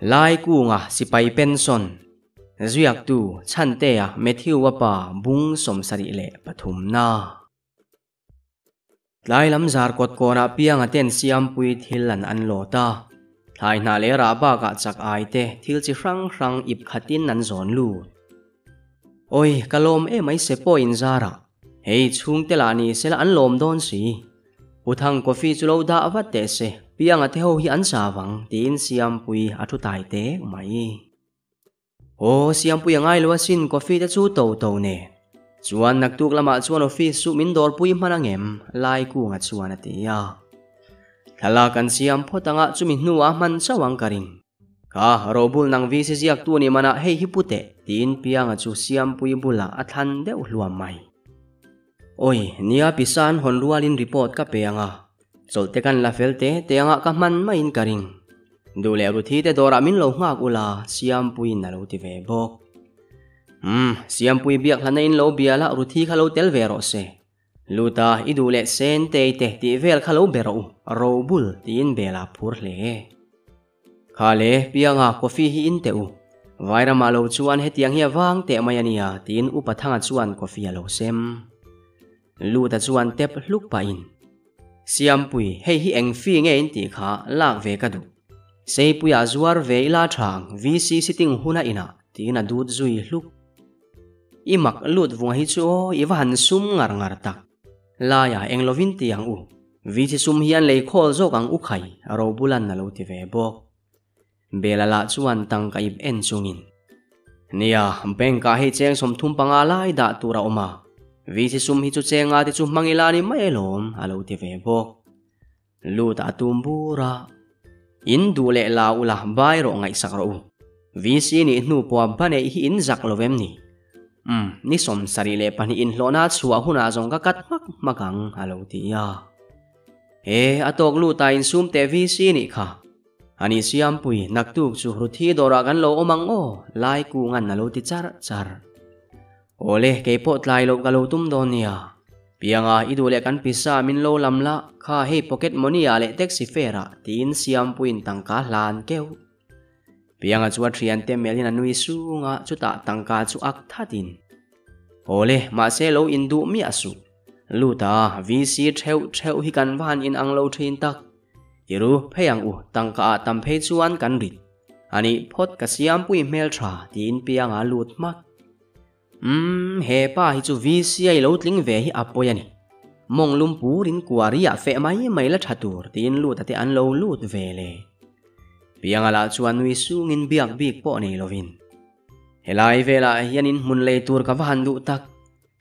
Laikunga sipai pension Ziaktu Chhantea Matthew-a pa bung 73 na. Tlai lam zar kawt kawnah pianga ten siampui thil an an lawt a. Thlai hnah leh rah bakah chak ai te thil chi hrang hrang ip khatin an zawn lut. Awi, ka lawm emai se pawh inzarah. Hei chhungte lah ni sela an lawm dawn si. Pu Thang coffee chu lo dah vat teh se, Pianga te ho hi an sa vang, tiin Siampui a thu tai tek mai. Aw, Siampui a ngai lo asin coffee te chu to to nen. Chuan naktuk lamah chuan office chu min dawrpui hman angem? Laikunga chuan a ti a. Thlalak an siam phawt anga chumi hnuah hman chauh ang ka ring. Ka robul nang VC ziaktu ni manah hei hi pu teh, tiin Pianga chu Siampui bulah a thlan deuh hluam mai. Awi, nia pisan hawn rualin report ka pe anga, chawlh te kan la fel te te anga ka hman maiin ka ring. Duh leh Ruthi te dawrah min lo nghak ula, Siampuiin a lo ti ve bawk. Umm, Siampui biak hlana in lo bia la, Ruthi kha lo tel ve rawh se. Luta, i duh leh Sentei te tih vel kha lo be rawh u, Robul tiin bel a phur hle. Kha le, Pianga, coffee hi in teh u. Vairamah lo chuan hetiang hi a vang teh mai a nia, tiin Upa Thanga chuan coffee a lo sem. Luta chuan tep hluk pahin, Siampui, hei hi eng fee nge in tih kha lak ve ka duh. Seipuia zuar ve ila tha ang, VC sitting huna inah, tiin a dut zui hluk. I mak lut vunga hi chu aw, i va han sum ngar ngar tak. Laia eng lovin ti ang u. VC sum hian lei khawl zawk ang u khai, Robulan a lo ti ve bawk. Bela lah chuan tangka ip en chungin, Nia, bank ah hei cheng 35 lai dah tur a awm a, VC sum hi chu chenga te chu hmang ila ni mai alawm, a lo ti ve bawk. Lut a tum bur a, In duh leh la ula bai rawh ngaihsak rawh u. VC nih hnu pawha baneih hi in zak lo vem ni? Umm, ni 72 inhlawhna chhuah hunah zawng ka kat hmak hmak ang, a lo ti a. He, a tawk lut a insum teh VC nih kha. Ani Siampui, naktuk chu Ruthi dawrah kan lo awm ang aw, Lai Kungan a lo ti char char. Awle, kei pawh tlai loh ka lo tum dawn nia. Pianga, i duh leh kan pisa min lo lam la, kha hei pocket money ah leh taxi fare ah, tiin Siampuiin tangka hlan keuh. Pianga chu a thiante melhin a nui sung a, chutah tangka chu ak thatin. Awle, mahse lo induh miah suh. Lut a, VC theuh theuh hi kan va han inang lo thin tak. Tiru, phei ang u, tangka ah tam phei chuan kan rit. Anih phawt ka siampui hmel tha, tiin Pianga lut hmak. Umm, he pa hi chu VC a i lo tling ve hi a pawi a ni. Mawng lum purin kuari ah feh mai mai la tha tur, tiin lut a te an lo lut ve le. Pianga lah chuan nui sungin biak bik pawh nei lovin. Helai velah hian in hmun lei tur ka va han duh tak.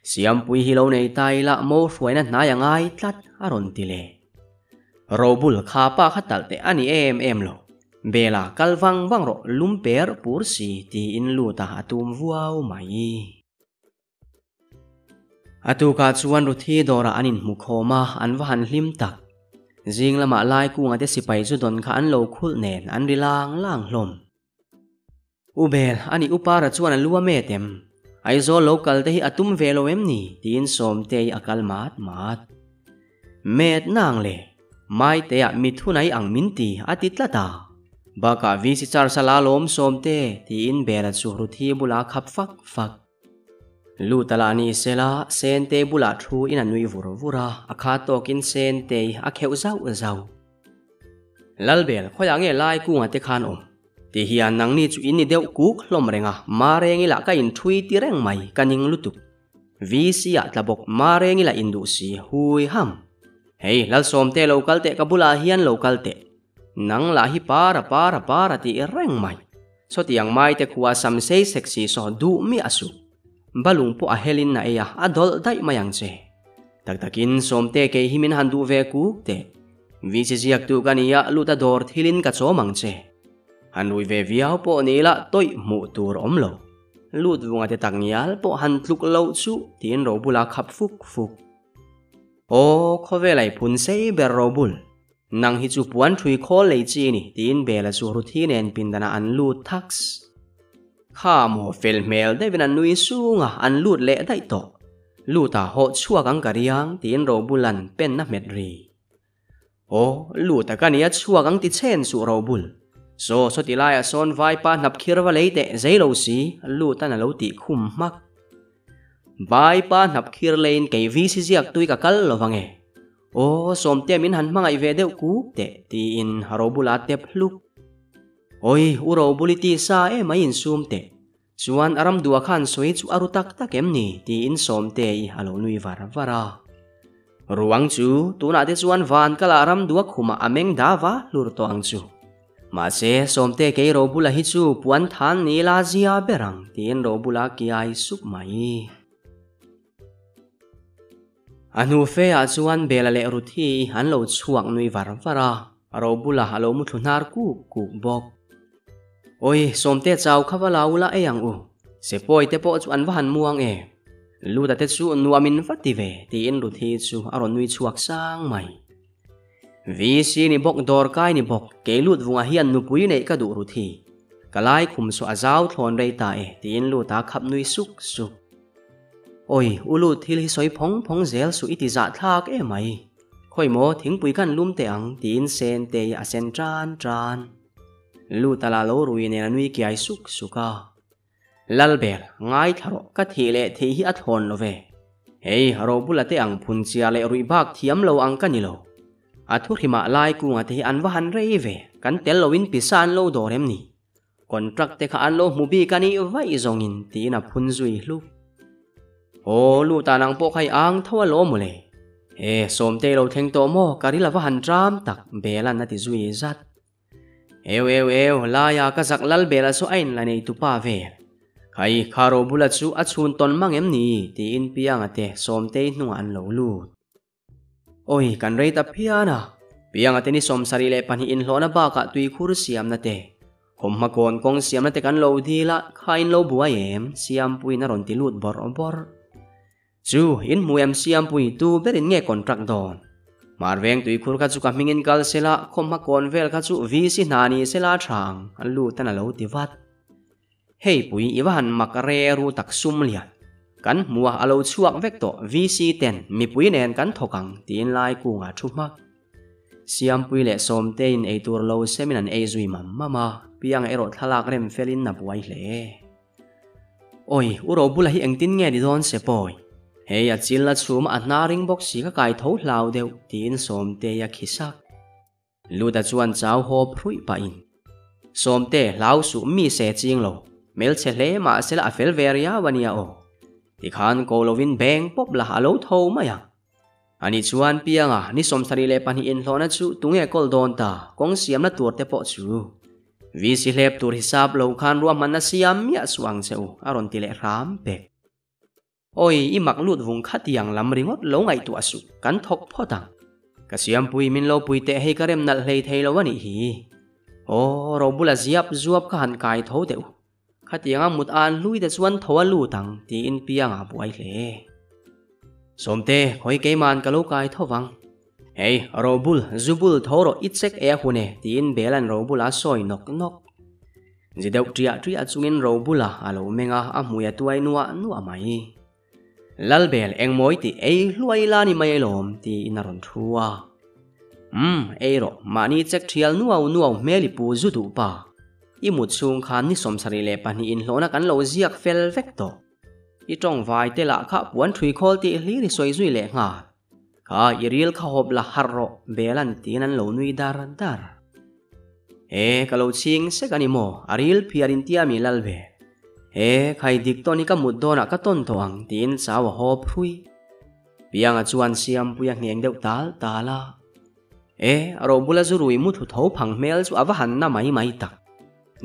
Siampui hi lo nei ta ila mo hruaina hnai a ngai tlat, a rawn ti le. Robul kha pa kha talh teh a ni em em lo. Bela kal vang vang rawh lum per pur si tiin lut a a tum vuau mai. A tukah chuan Ruthi dawrah an inhmu khawm a, an va han hlim tak. Zing lamah Laikunga te sipai zu dawn kha an lo khulh nen an ri lang lang hlawm. U Bel, ani Upara chuan a lu a met em? Aizawl lo kal te hi a tum ve lo em ni? tiin Sawmtei a kal mat mat. Met nang le, Maitea mi thunai ang min ti a ti tlat a. Bakah VC charge a la lawm Sawmte, tiin Bela chu Ruthi bulah a khap fak fak. Lut a la ni sela, Sentei bulah thu in a nui vur vur a, a kha tawkin Sentei a kheuh zauh zauh. Lalbel, khawiah nge lai kunga te khan awm? Ti hian nangni chu in ni deuh kuk hlawm reng a, Marengi lah ka inthui ti reng mai, ka ning lutuk. VC ah tla bawk, Marengi lah induh si, hui ham. Hei, Lalsawmte lo kal teh ka bulah hian lo kal teh. Nang lah hi para para para ti reng mai. Sawtiang maite khua sam sei sek si saw duh miah suh. Balung pawh a helin a ei a, a dawlh daih mai ang che. Tak takin Sawmte kei hi min han duh ve kuk teh. VC ziaktu ka nia, lut a dawr thilin ka chawm ang che. Han rui ve viau pawh ni ila tawih hmuh tur awm lo. Lut vunga te tak ngial pawh han tluk loh chu tiin Robula khap fuk fuk. Aw, khawvel ai phun sei ber Robul. Nang hi chu puan thui khawl lei chi ni tiin Bela chu Ruthi nen pindanah an lut thaks. Kha maw fel hmel deuhin an nui sung a, an lut leh daih tawh. Lut a hawh chhuak ang ka riang tiin Robula'n pen a hmet ri. Aw, lut a ka nia chhuak ang ti chhen suh Robul. Saw sawti laiah sawn vaipa hnap khir va lei teh zei lo si, Lutan a lo tih khum hmak. Vaipa hnap khir leiin kei VC ziak tui ka kal lo vang e. Aw, Sawmtea min han hmangaih ve deuh kuk teh, tiin Robula a tep hluk. Awi, u Robuli tisa emai insum teh. Chuan a ram duah khan sawi chu a ru tak tak em ni? tiin Sawmtei a lo nui var var a. Ruang chu tunah te chuan van kala ram duah khumah a meng da va hlur tawh ang chu. Mahse, Sawmte kei Robula hi chu puan than ni la zia ber ang tiin Robula kiai sup mai. A hnu fe ah chuan Bela leh Ruthi an lo chhuak nui var var a, Robula a lo mu thlu hnar kuk kuk bawk. Awi, Sawmte chau kha va la ula ei ang u. Sepawi te pawh chu an va han muang e. Luta te chu nuam in va ti ve, tiin Ruthi chu a rawn nui chhuak sang mai. VC ni bawk, dawr kai ni bawk, kei lut vungah hian nupui neih ka duh Ruthi. Ka lai khum saw a zau thlawn rei ta e, tiin Luta khap nui suk suk. Awi, u lut thil hi sawi phawng phawng zel suh i ti zah thlak em mai. Khawi maw, thingpui khan lum teh ang, tiin Sentei a sen tan tan. Lut a la lo rui nen a nui kiai suk suk a. Lalber, ngaithla rawh, ka thih leh thih hi a thlawn lo ve. Hei, Robula te ang phun chia leh ruih bak thiam lo ang ka ni lo. A thu hrimah lai kunga te hi an va han rei ve, kan tel loin pisa an lo dawr em ni? Contract te kha an lo hmu bik a nih vaih zawngin tiin a phun zui hluk. Aw, luta nang pawh kha i ang tho a lawm mawle. E, Sawmtei lo thleng tawh maw, ka ril a va han ṭam tak, Bela'n a ti zui zat. Eu eu eu, laia ka zak lal Bela chu a inla nei tupa vel. Khai, kha Robula chu a chhun tawn mang em ni? tiin Pianga te Sawmtei hnungah an lo lut. Awi, kan rei ta phian a. Pianga te ni 72 inhlawhna bakah tuikhur siamna te, khawmhma kawn kawng siamna te kan lo dil a, kha in lo buai em? Siampuiin a rawn ti lut bawrh bawrh. Chu, in hmu em Siampui, tu berin nge contract dawn? Hmarveng tuikhur kha chu ka hmingin kal sela, khawmhma kawn vel kha chu VC hna ni sela a tha ang, a lutan a lo ti vat. Hei pui i va han mak re ru tak sum lian. Kan hmu a, a lo chhuak vek tawh, VC ten mipui nen kan thawk ang tiin lai kungah thu hmak. Siampui leh Sawmteiin eitur lo semin an ei zui mam mam a, Pianga erawh thlalak rem felin a buai hle. Awi, u Robula hi engtin nge ni dawn se pawi? Hei a chil a chhum a, a hna ring bawk si ka kai tho hlau deuh tiin Sawmtei a khi sak. Luda chuan chau hawp hruih pahin, Sawmte, hlau suh mi se ching lo, hmelchhe hle mahsela a fel ve riau a nia aw. Tikhan ko lovin beng pawp lah a lo tho mai ang. Ani chuan Pianga ni 72 inhlawhna chu tunge kawl dawn ta, kawng siamna tur te pawh chu. VC hlep tur hisap lo khan ruahmanna siam miah suh ang che u, a rawn ti leh hram pek. Awi, i mak lut vung khatiang lam ringawt lo ngaihtuah suh, kan thawk phawt ang. Ka siampui min lo pui teh hei ka rem nalh hlei thei lo a nih hi. Aw, Robula ziap zuap ka han kai tho deuh. Khatianga mut an hlui te chuan tho a lut ang, tiin Pianga a buai hle. Sawmte, khawi keima'n ka lo kai tho vang. Hei, Robul, Zubul tho rawh i check e a hun e, tiin Bela'n Robula a sawi nawk nawk. Zi deuh ṭiah ṭiah chungin Robula a lo meng a, a hmui a tuai nuah nuah mai. Lalbel, engmawi tih ei hluai la ni mai alawm, tiin a rawn thu a. Umm, ei rawh, mahni chek ṭhial nuau nuau hmel i pu zu duh pa. I mut chhung khan ni 72 inhlawhna kan lo ziak fel vek tawh. I ṭawngvai te lah kha puan ṭhui khawl tih hlir i sawi zui leh nghal. Kha i ril kha hawp la harh rawh, Bela'n tiin an lo nui dar dar. E, ka lo chhing sek a ni maw? A ril phiar in tia mi lal ve. E, khai dik tawn hi ka mut dawnah ka tawn tawh ang, tiin chau a hawp hrui. Pianga chuan Siampuia ngheng deuh tal tal a. E, Robula zu rui mu thlu tho phang hmel chu a va han na mai mai tak.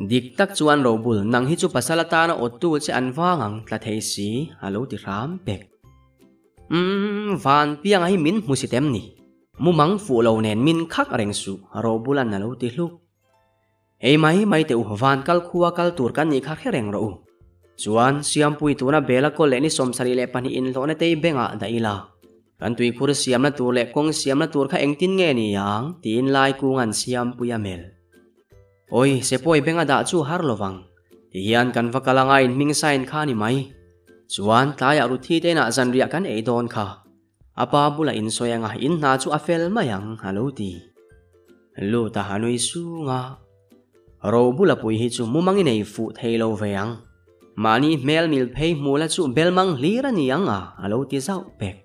Dik tak chuan Robul, nang hi chu pasal atana awttu che an vang ang, tla thei si, a lo ti hram pek. Umm, van pianga hi min hmu si tem ni. Mumang fuh lo nen min khak reng suh, Robula'n a lo ti hluk. Ei mai mai teh u, van kal khua kal tur kan nih kha hre reng rawh u. Chuan, Siampui tuna Bela kawl leh ni 72 inhlawhna tei bengah dah ila. Kan tuikhur siamna tur leh kawng siamna tur kha engtin nge ni ang? tiin Laikunga'n Siampuia melh. Awi, Sepawi benga dah chu har lovang. Tihian kan va kal anga in hming sign kha ni mai. Chuan tlaiah Ruthi te inah zanriah kan ei dawn kha. A pa bulah in sawi anga in hna chu a fel mai ang a lo ti. Luta a nui sung a. Robula pui hi chu mumang i nei fuh thei lo ve ang. Mahni hmel mil phei hmu la chu belmang hlir a ni ang a, a lo ti zauh pek.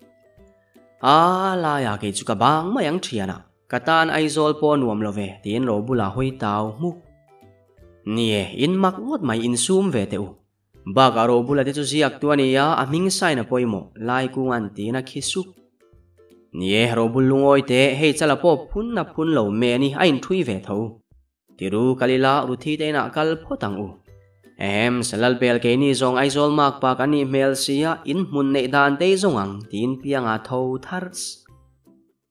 A laiah kei chu ka bang mai ang thian a, ka tan Aizawl pawh nuam lo ve, tiin Robula hawi tau hmuk. Nie, in mak ngawt mai insum ve teh u. Bakah Robula te chu ziak tu a ni a, a hming sign a pawimawh, Laikung an tiin a khi sup. Nie, Robul lungawi teh, hei chala pawh phun a phun lo me ni, a inthui ve tho. Tiru kal ila Ruthi te inah kal phawt ang u. Ehem, Salal bel keini zawng Aizawl mak pa kan nih hmel sia, in hmun neih dan tei zawng ang, tiin pianga tho tharh.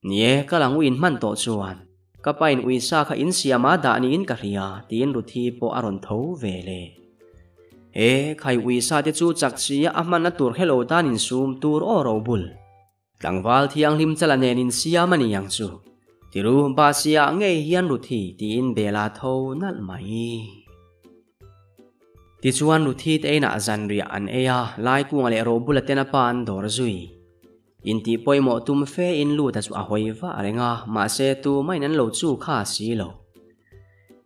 Ni e, kal ang u in hman tawh chuan. Ka pa in uisa kha in siam a dah niin ka hria, tiin Ruthi pawh a rawn tho ve le. E, khai uisa te chu chak sia a hmanna tur hello tan insum tur aw robul. Tlangval thianghlim chala nen insiam a ni ang chu. Tiru Basia ngei hian Ruthi tiin Bela tho nalh mai. Tichuan Ruthi te inah zanriah an ei a, Laikunga leh Robula ten a pa an dawr zui. Intih pawimawh tum fe in Luta chu a hawi vah reng a, mahse tumahin an lo chu kha si lo.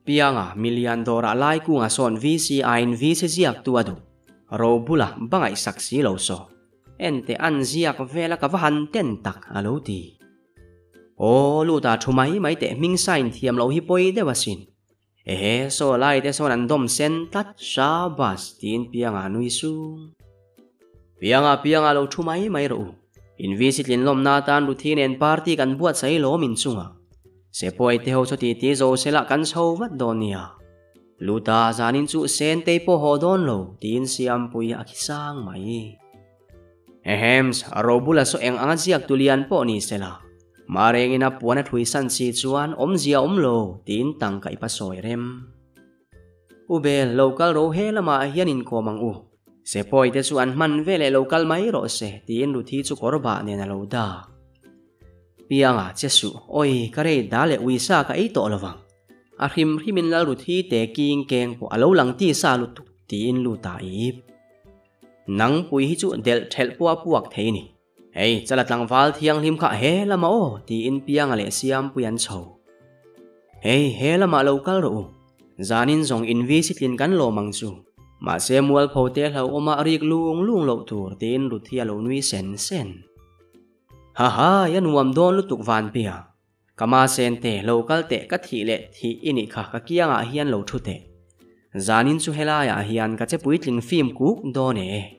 Pianga, milian dawrah Laikunga sawn VC aiin VC ziaktu a duh. Robula bangaihsak si lo saw. Enteh an ziak vela ka va han ten tak a lo ti. Aw luta thu mai mai teh hming sign thiam loh hi pawi deuh asin. Ehe saw lai te sawn an dawm sen tlat Shabas tiin Pianga nui sung. Pianga Pianga lo thu mai mai rawh u. In VC tlinlawmna atan Ruthi nen party kan buatsaih lawm inchungah. Sepoy te ho chuti ti zo sela kan chho vat dawn nia. Luta zanin chu Sentei pawh haw dawn lo tiin Siampui a khi sang mai. Ehems, Robula saw eng anga ziak tu lian pawh ni sela, Marengin a puan a thui san si chuan awmzia awm lo tiin tangka i pa sawi rem. U Bel, lo kal ro he lamah hian inkawm ang u. Sepawi te chu an hman veleh lo kal mai rawh se tiin Ruthi chu kawr bah nen a lo dak. Pianga, che suh, awi, ka rei da leh uisa ka ei tawh lovang. A hrim hrimin Lalruthi te king keng pawh a lo lang ti sa lutuk tiin lut a ip. Nang pui hi chu delh thelh pawh a puak thei ni. Hei, chala tlangval thianghlim kha he lamah aw tiin Pianga leh Siampui an chho. Hei, he lamah lo kal rawh u. Zanin zawng invi sitlin kan lawm ang chu. Mahse mualpho te hlauhawmah rik lung lung loh tur tiin Ruthi a lo nui sen sen. Haha, a nuam dawn lutuk Vanpia. Ka ma sen te, lo kal teh ka thih leh thih i nih kha ka kiangah hian lo thu teh. Zanin chu helaiah hian ka che puitling fim kuk dawn e.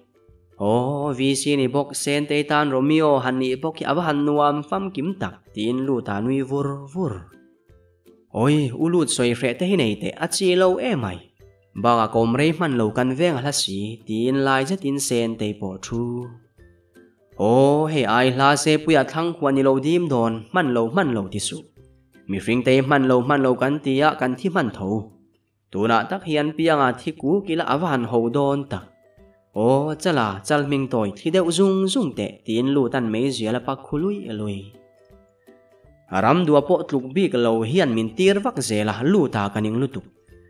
Aw, VC ni bawk Sentei tan Romeo han nih bawk hi a va han nuam famkim tak tiin Luta nui vur vur. Awi, u Lut sawi hreh te hi nei teh a chi lo emai. Bakah kawm rei hman lo kan veng a hla si tiin lai zetin Sentei pawh thu. Aw, hei ai hla se puia thlang huan i lo dim dawn, hman lo hman lo ti suh. Mihring te hi hman lo hman lo kan ti a, kan thi hman tho. Tunah tak hian pianga thi kuk ila a va han ho dawn tak. Aw, chala, chal hming tawi thli deuh zung zung teh tiin lut an mei zial a pak khu lui lui. Ram dua pawh tluk bik lo hian min tir vak zel a, lut a ka ning lutuk.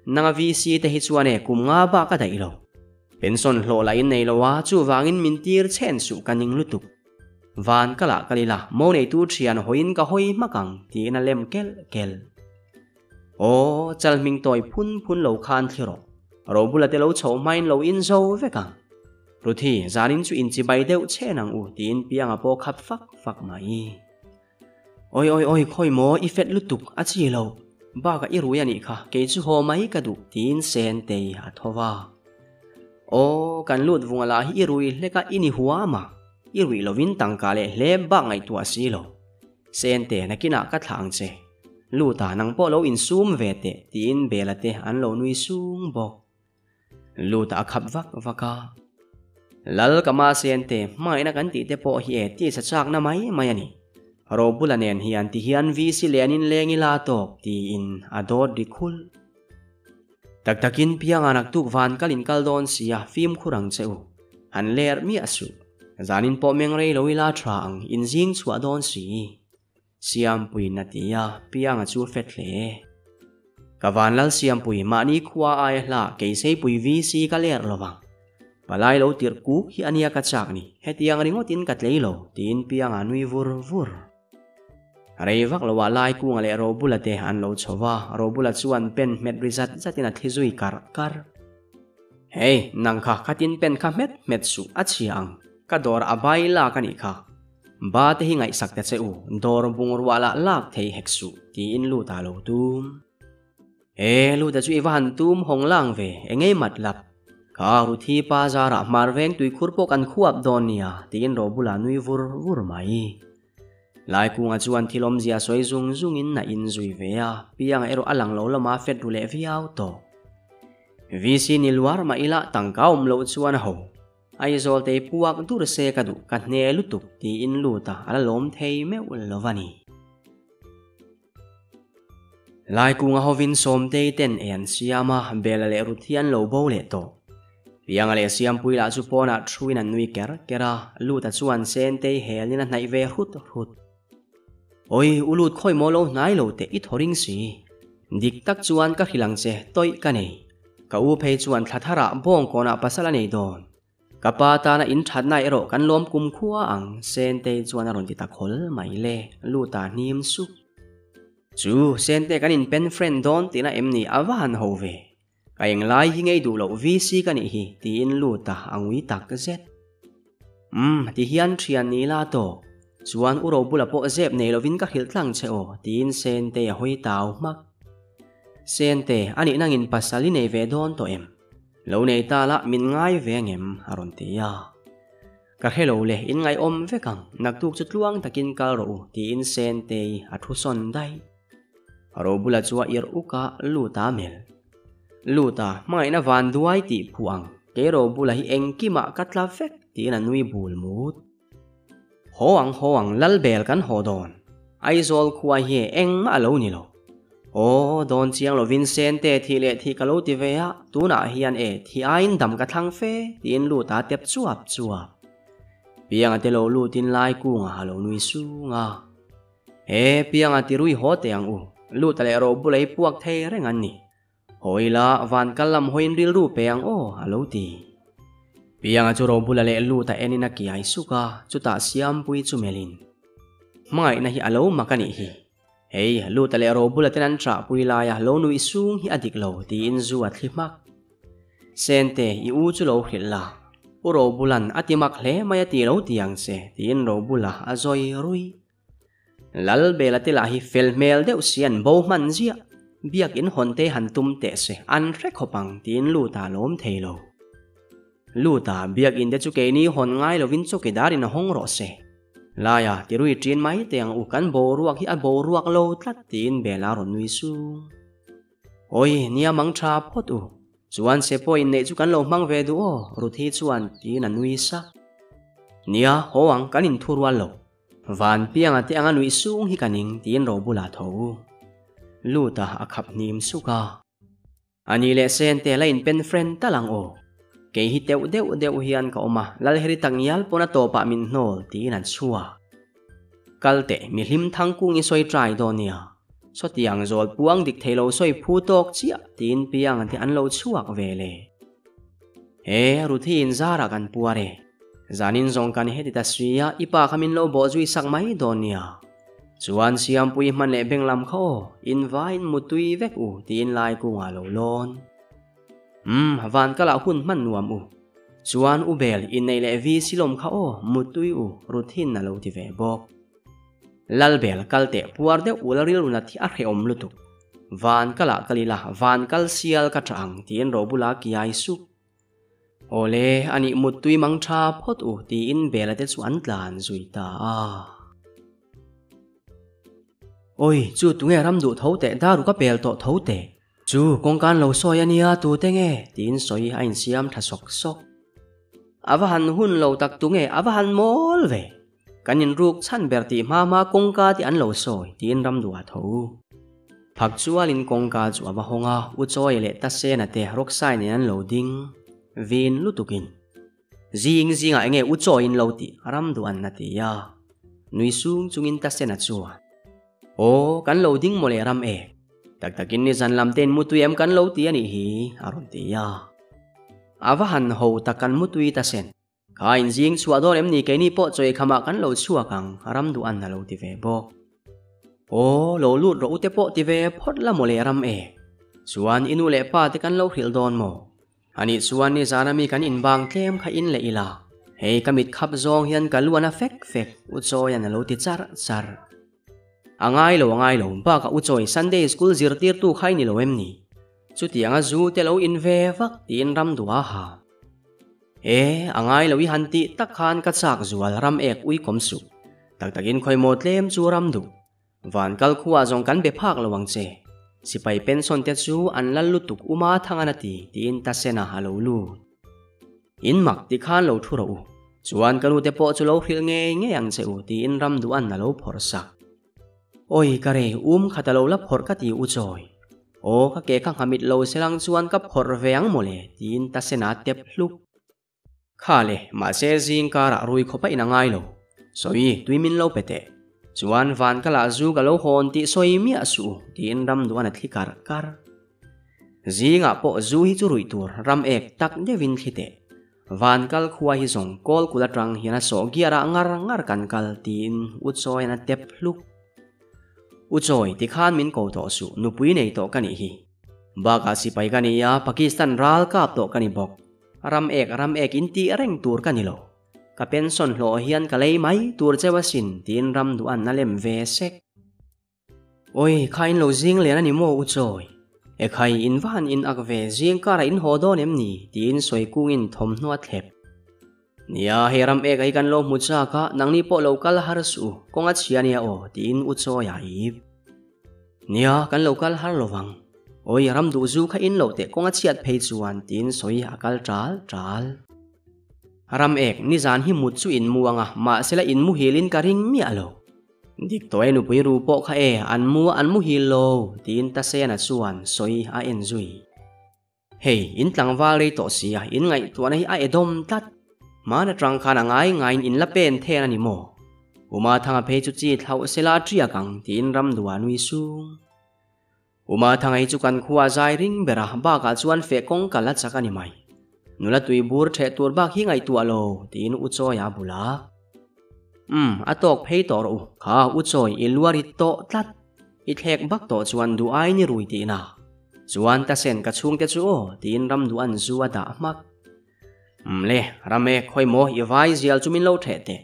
Nanga VC te hi chuan e kum nga bak a daih lo. Pension hlawh lah in nei lo a, chuvangin min tir chhen suh ka ning lutuk. Van ka lah kal ila, mo neitu thian hawiin ka hawi hmak ang, tiin a lem kelh kelh. Aw, chal hming tawi phun phun lo khan thli rawh. Robula te lo chhoh hmain lo in zo vek ang. Ruthi, zanin chu inchibai deuh chhen ang u, tiin Pianga pawh khap fak fak mai. Oi oi oi khawi maw i fet lutuk a chi lo bakah i rui a nih kha kei chu haw mai ka duh tiin Sentei a tho va. Aw kan lut vunga lah hi i rui hlek a i ni huam a, i ruih lovin tangka leh hle bak ngaihtuah si lo. Sente nakinah ka thlah ang che. Luta nang pawh lo insum ve teh tiin Bela te an lo nui sung bawk. Lut a khap vak vak a. Lal ka ma sente hmangaihna kan tih te pawh hi e tisa chakna mai mai a ni. Robula nen hian ti hian VC lianin leng ila tawk tiin a dawt ri khul. Tak takin pianga naktuk van kal in kal dawn sia fimkhur ang che u. Han ler miah suh. Zanin pawh meng rei lo ila tha ang in zing chhuah dawn si. Siampuiin a ti a, Pianga chu a fet hle. Ka vanlal Siampui, mahni khua aia hla Keiseipui VC ka ler lo vang. Palai lo tirh kuk hi a nia ka chak ni, hetiang ringawtin ka tlei lo, tiin Pianga nui vur vur. Rei vak lo ah Laikunga leh Robula te an lo chho va, Robula chuan pen hmet ri zat zatin a thli zui karh karh. Hey, nang kha khatin pen kha hmet hmet suh a chhia ang, ka dawr a bai lak a nih kha. Ba te hi ngaihsak ta che u, dawr bungrua lah lak thei hek suh, tiin lut ah lo tum. E, Luta chu i va han tum hawng lang ve, engei mat lap. Kha Ruthi pa zarah hmar veng tuikhur pawh kan khuap dawn nia, tiin Robula nui vur vur mai. Laikunga chuan thil awmzia sawi zung zungin a inzui ve a, Pianga erawh a lang lo lama fet ru leh viau tawh. VC ni luar mah ila tangka awm loh chuan a ho. Aizawl tei puak dur se ka duh, ka hne lutuk, tiin Luta a la lawm thei meuh lo va ni. Laikunga hovin Sawmtei ten ei an siam a, Bela leh Ruth hi an lo bo leh tawh. Pianga leh Siampui lah chu pawnah thuin an nui ker ker a, Luta chuan Sentei helin a hnaih ve hrut hrut. Awi, u Lut khawi maw lo hnai lo teh i thaw ring si. Dik tak chuan ka hrilh ang che, tawih ka nei. Ka u phei chuan thla tharah bawngkawnah pasal a nei dawn. Ka pa tana in thatna erawh kan lawm kum khua ang, Sentei chuan a rawn ti ta khawl mai le, Luta hnim sup. Chu, Sente kan in pen friend dawn tihna em ni a va han ho ve. Ka eng lai hi ngei duh loh VC ka nih hi, tiin Luta a ngui tak zet. Umm, ti hian thian ni la tawk. Chuan u Robula pawh zep nei lovin ka hrilh tlang che aw, tiin Sentei a hawi tau hmak. Sente, a nih nangin pasal i nei ve dawn tawh em? Lo nei ta la min ngai ve angem? a rawn ti a. Ka hre lo le, in ngaihawm vek ang, naktuk chu tluang takin kal rawh u, tiin Sentei a thu sawn daih. Robula chu a irh uk a, lut a melh. Lut a, hmangaihna van duai tih phuh ang, kei Robula hi engkimah ka tla vek, tiin a nui bul mut. Haw ang haw ang Lalbel kan haw dawn. Aizawl khua hi engmah a lo ni lo. Aw, dawn chiang lovin Sente thih leh thih ka lo ti ve a, tunah hian e, thih aiin dam ka thlang fe, tiin lut a tep chuap chuap. Pianga te lo lutin lai kungah a lo nui sung a. E, Pianga ti rui haw teh ang u, lut a leh ro bula i puak thei reng an ni. Hawi la, van kal lam hawiin rilru pe ang aw, a lo ti. Pianga chu Robula leh Luta enin a kiai suk a, chutah Siampui chu melhin. Hmangaihna hi a lo mak a nih hi. Hei, Luta leh Robula ten an ṭahpui laia lo nuih sung hi a dik lo, tiin zu a thli hmak. Sente, i u chu lo hrilh la. U Robula'n a ti mak hle mai a ti lo ti ang che, tiin Robula a zawi rui. Lalbela te lah hi fel hmel deuh si an bo hman ziah, biakin hawn te han tum teh se an hre khawp ang tiin Luta lawm thei lo. Luta, biakin te chu keini hawn ngai lovin chawkidar in a hawng rawh se. Laia, tirui ṭin mai teh ang u kan boruak hi a boruak lo tlat tiin Bela rawn nui sung. Awi, nia mang ṭha phawt u. Chuan se pawh inneih chu kan lo hmang ve duh aw, Ruthi chuan tiin a nui sak. Nia, haw ang, kan inthu rual lo. Van pianga te anga nuih sung hi ka ning tiin ro bulah tho lut a, a khap hnim suk a. A ni leh Sente la in pen friend tal ang aw. Kei hi teuh deuh deuh hian ka awm a, Lalheri tak ngial pawn a tawpah min hnawl tiin an chhuak. Kal teh, mi hlim thang kung i sawi trai dawn nia. Sawtiang zawl puang dik thei lo sawi phu tawk chiah tiin pianga te an lo chhuak ve le. He Ruthi in zarah kan puar e. Zanin zawng kan heti ta si a, i pa kha min lo bawh zui sak mai dawn nia. Chuan Siampui hman leh beng lam kha aw, in vaiin mutui vek u tiin lai kungah lo lawn. Umm, van kalah hun hman nuam u. Chuan u Bel, inneih leh vi silawm kha aw, mutui u, Ruthin a lo ti ve bawk. Lalbel kal teh puar deuh ula rilru nat hi a hrehawm lutuk. Van kalah kal ila, van kal sial ka tha ang tiin Robula kiai sup. Awle, anih muttui mang tha phawt u tiin Bela te chu an tlan zui ta a. Awi, chu tunge ram duh tho teh daru ka pel tawh tho teh. Chu kawngkan lo sawi a nia tute nge? tiin sawi a insiam tha sawk sawk. A va han hun lo tak tunge a va han mawl ve. Kan inruk chhan ber tih hma hma kawngka tih an lo sawi tiin Ramduh a tho. Phak chualin kawngka chu a va hawng a, U Chawi leh Tasena te Rocksai nen an lo ding vin lutukin. Zing zingah enge U Chawi in lo tih Ramduh an a ti a. Nui sung chungin Tasena chuan, Aw, kan lo ding mawle ram e. Tak takin nizan lam te in mutui em kan lo ti a nih hi, a rawn ti a. A va han ho tak kan mutui Tasen. Kha inzing chhuah dawn em ni keini pawh chawi khamah kan lo chhuak ang, ram duh an a lo ti ve bawk. Aw, lo lut rawh u te pawh ti ve phawt la mawle ram e. Chuan i nu leh pa te kan lo hrilh dawn maw? Anih chuan nizana mi kan inbang tlem kha in leh ila, hei ka mit khap zawng hian ka luan a fek fek, U Chawian a lo ti char char. A ngai lo a ngai lo, bakah U Chawi Sunday school zirtirtu kha i ni lo em ni? Chutianga zu te lo in ve vak tiin ram duh a ha. E, a ngai lo i han tih tak khan ka chak zual ram ek ui kawm suh. Tak takin khawimaw tlem chu ram duh. Van kal khuah zawng kan be phak lo ang che. Sipai pension te chu an lal lutuk uma thang an a ti tiin Tasena a lo lut. In mak ti khan lo thu rawh u. Chuan ka nu te pawh chu lo hrilh ngei ngei ang che u tiin ram duh an a lo phawrh sak. Awi ka rei um khat a lo la phawrh ka ti u chawi. Aw ka ke kha nghamit lo selang chuan ka phawrh ve ang mawle tiin Tasena a tep hluk. Kha le, mahse zing karah rui khawp a in a ngai lo. Sawi, tui min lo pe teh. Chuan van ka lah zu ka lo hawn tih sawi miah suh u, tiin ram duan a thli kar kar. Zingah pawh zu hi chu ruih tur ram ek tak deuhin thli teh. Van kal khua hi zawng kawl kul atang hian a sawh gear ah ngar ngar kan kal, tiin U Chawian a tep hluk. U Chawi, tikhan min ko tawh suh, nupui nei tawh ka nih hi. Bakah sipai ka ni a, Pakistan ral kap tawh ka ni bawk. Ram ek ram ek in tih reng tur ka ni lo. Ka pension hlawh hian ka lei mai tur cheu asin tiin ram duh an a lem ve sek. Awi, kha in lo zing lian a ni maw U Chawi? E khai, in va han in ak ve, zing karah in haw dawn em ni? tiin sawi kungin thawmhnaw a thlep. Nia, hei ram ek hi kan lo hmu chak a, nangni pawh lo kal har suh u, kawng a chhia nia aw, tiin U Chawi a ip. Nia, kan lo kal har lo vang. Awi, ram duh zu kha in loh teh kawng a chhiat phei chuan, tiin sawi a kal ṭal ṭal. Ram ek, nizan hi mut chu in mu ang a, mahsela in muhilin ka ring miah lo. Dik tawh e nupui ru pawh kha e, an mu a an muhil lo, tiin Tasena chuan sawi a en zui. Hei, in tlangval rei tawh si a, in ngaihtuahna hi a edawm tlat. Hman atang khan a ngai ngaiin in la pen then a ni maw? Uma Thanga phei chu chi thlauh sela a ṭiak ang, tiin Ramdua nui sung. Uma Thanga hi chu kan khua zai ring ber a, bakah chuan feh kawng kal a chak a ni mai. Nula tui bur ṭheh tur bak hi ngaihtuah lo, tiin U Chawia a bul a. Umm, a tawk phei tawh rawh u, kha U Chawi i luar i tawh tlat. I thlek bak tawh chuan duh ai ni rui tihna. Chuan ta sen ka chhungte chu aw tiin ram duh an zu a dah hmak. Umm le, ram e, khawi maw i vai zial chu min lo theh teh.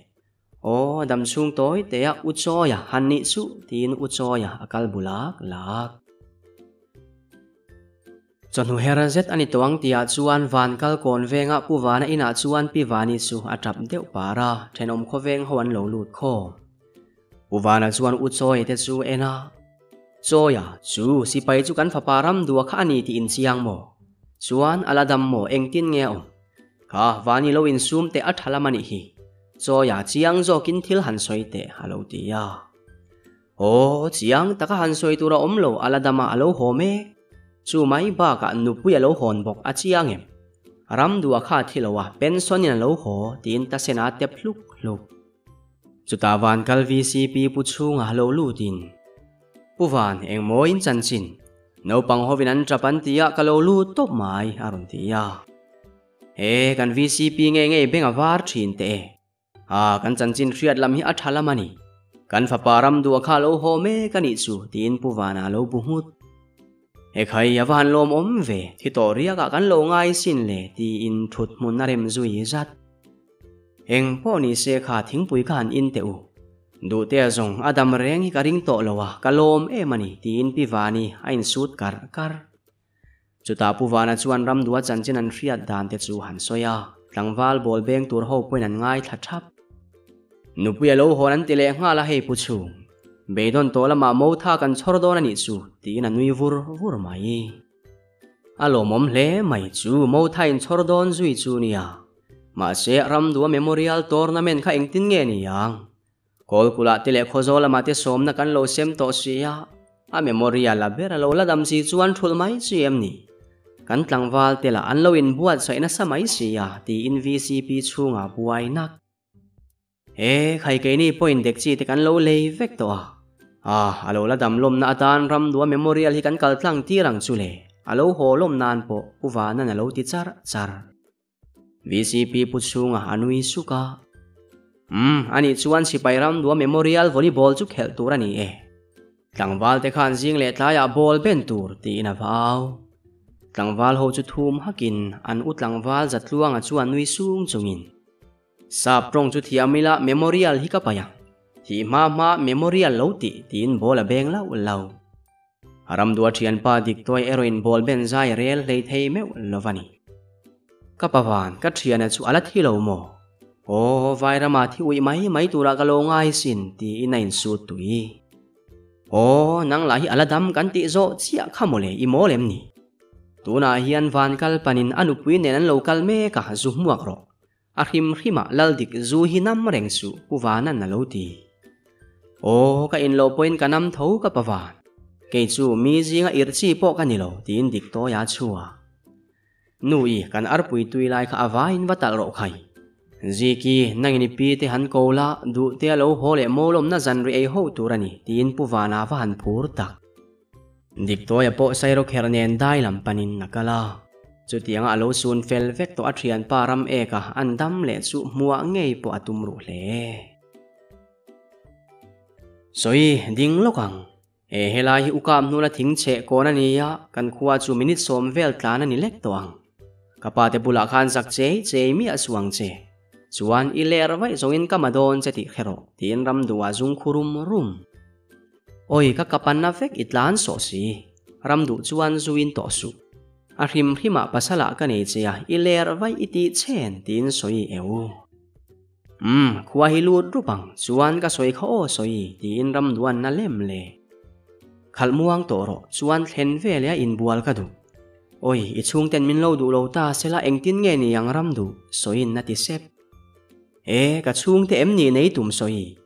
Aw, dam chhung tawi teh a U Chawia han nih chuh tiin U Chawia a kal bu lak lak. Chawhnu her zet a ni tawh ang tihah chuan van kal kawn vengah Pu Vana inah chuan Pi Vani chu a tap deuh par a, thenawm khawveng ho an lo lut khawm. Pu Vana chuan U Chawia te chu en a, Chawia, chu sipai chu kan fapa ram dua kha a ni tih inchiang maw? Chuan a la dam maw engtin nge a awm? Kha Vani lo insum teh a tha lam a nih hi. Chawia chiang zawkin thil han sawi teh a lo ti a. Aw, chiang taka han sawi tur a awm lo a la dam a a lo haw mek. Chu mai bakah nupui a lo hawn bawk a chiang em? Ram dua kha a thi lo a, pension in a lo haw tiin ta sena tep hluk hluk. Chutah van kal vcp pu chhunga lo lutin, Pu Van, engmaw in chanchin? Naupang hovin an tap an ti a, ka lo lut tawp mai, a rawn ti a. He, kan vcp nge nge beng a var thin teh e. A, kan chanchin hriat lam hi a tha lam a ni. Kan fapa ram duh a kha lo haw mek a nih chu, tiin Pu Vana lo bu nghut. He khai a va han lawm awm ve, thi tawh riakah kan lo ngai sin le, tiin thut hmun a rem zui zat. Eng pawh ni se kha thingpui kha han in teh u. Duhtea zawng a dam reng hi ka ring tawh lo a, ka lawm em a ni, tiin Pi Vani a insut kar kar. Chutah Pu Vana chuan ramdua chanchin an hriat dan te chu han sawi a, tlangval bawl beng tur ho pawhin an ngaithla thap. Nupui a lo hawn an ti leh nghal a hei Pu Chhung. Beidawn tawh lamah Motha kan chhawr dawn a nih chu, tiin a nui vur vur mai. A lawmawm hle mai chu Motha in chhawr dawn zui chu nia. Mahse ramdua Memorial Tournament kha engtin nge ni ang? Kawlkula te leh Khawzawl lamah te sawmna kan lo sem tawh si a, a memorial a ber a lo la dam si chuan thulh mai chi em ni? Kan tlangval te lah an lo inbuatsaih nasa mai si a, tiin vcp chhungah buai nak. He khai keini pawhin dekchi te kan lo lei vek tawh a, ah a lo la dam lawmna atan ramdua memorial hi kan kal tlang tir ang chu le, a lo haw lawm nan pawh Pu Vanan a lo ti char char. Vcp pu chhungah a nui suk a. Umm, anih chuan Sipai Ramdua Memorial Volleyball chu khelh tur a ni e. Tlangval te khan zing leh tlaiah ball ben tur tiin a va au. Tlangval ho chu thum hakin an u tlangval Zatluanga chuan nui sung chungin, Sap tawng chu thiam ila memorial hi ka paih ang. Thih hma hma memorial lo tih tiin ball a beng lauh lauh. Ramdua thianpa Diktuai erawhin ball ben zai rel hlei thei meuh lo va ni. Ka pavan, ka thiana chu a la thi lo maw? Aw, Vairama thi uih mai mai turah ka lo ngai sin tiin a insut tui. Aw, nang lah hi a la dam kan tih zawh chiah kha mawle i mawl em ni? Tunah hian van kal panin a nupui nen an lo kal mek a, zu hmuak rawh. A hrim hrimah Laldik zu hi nam reng suh Pu Vanan a lo ti. Aw, ka inlo pawhin ka nam tho ka pa Van. Kei chu mi zinga irh chi pawh ka ni lo tiin Diktawia a chhuak. Nu i, kan arpui tui lai kha a vaiin va talh rawh khai. Ziki, nangin i pi te han ko la, duh te a lo haw leh mawlawmna zanri ei ho tur a ni tiin Pu Vana va han phur tak. Diktawia pawh Sairawkherh nen dai lam panin a kal a. Chutianga a lo sun fel vek tawh a thianpa ram eka an dam leh chu hmuah ngei pawh a tum ruh hle. Sawi ding lawk ang. He helai hi ukam hnuna thing chheh kawn a ni a, kan khua chu minute sawm vel tlan a ni lek tawh ang. Ka pa te bulah khan zak chei chei miah suh ang che. Chuan i ler vaih zawngin ka ma dawn che tih kher rawh, tiin Ramduha zung khu rum rum. Awi ka kapanna vek i tlan sawh si, ram duh chuan zuin tawh suh. A hrim hrimah pasalah ka nei che a, i ler vaih i tih chhen tiin sawi eu. Umm, khua hi lut rup ang, chuan ka sawi kha aw sawi tiin ram duanna lem le. Khalh muang tawh rawh, chuan thlen veleh a inbual ka duh. Awi, i chhungten min lo duh lo ta sela engtin nge ni ang ram duh, sawiin a ti sep. E, ka chhungte em ni nei tum sawi?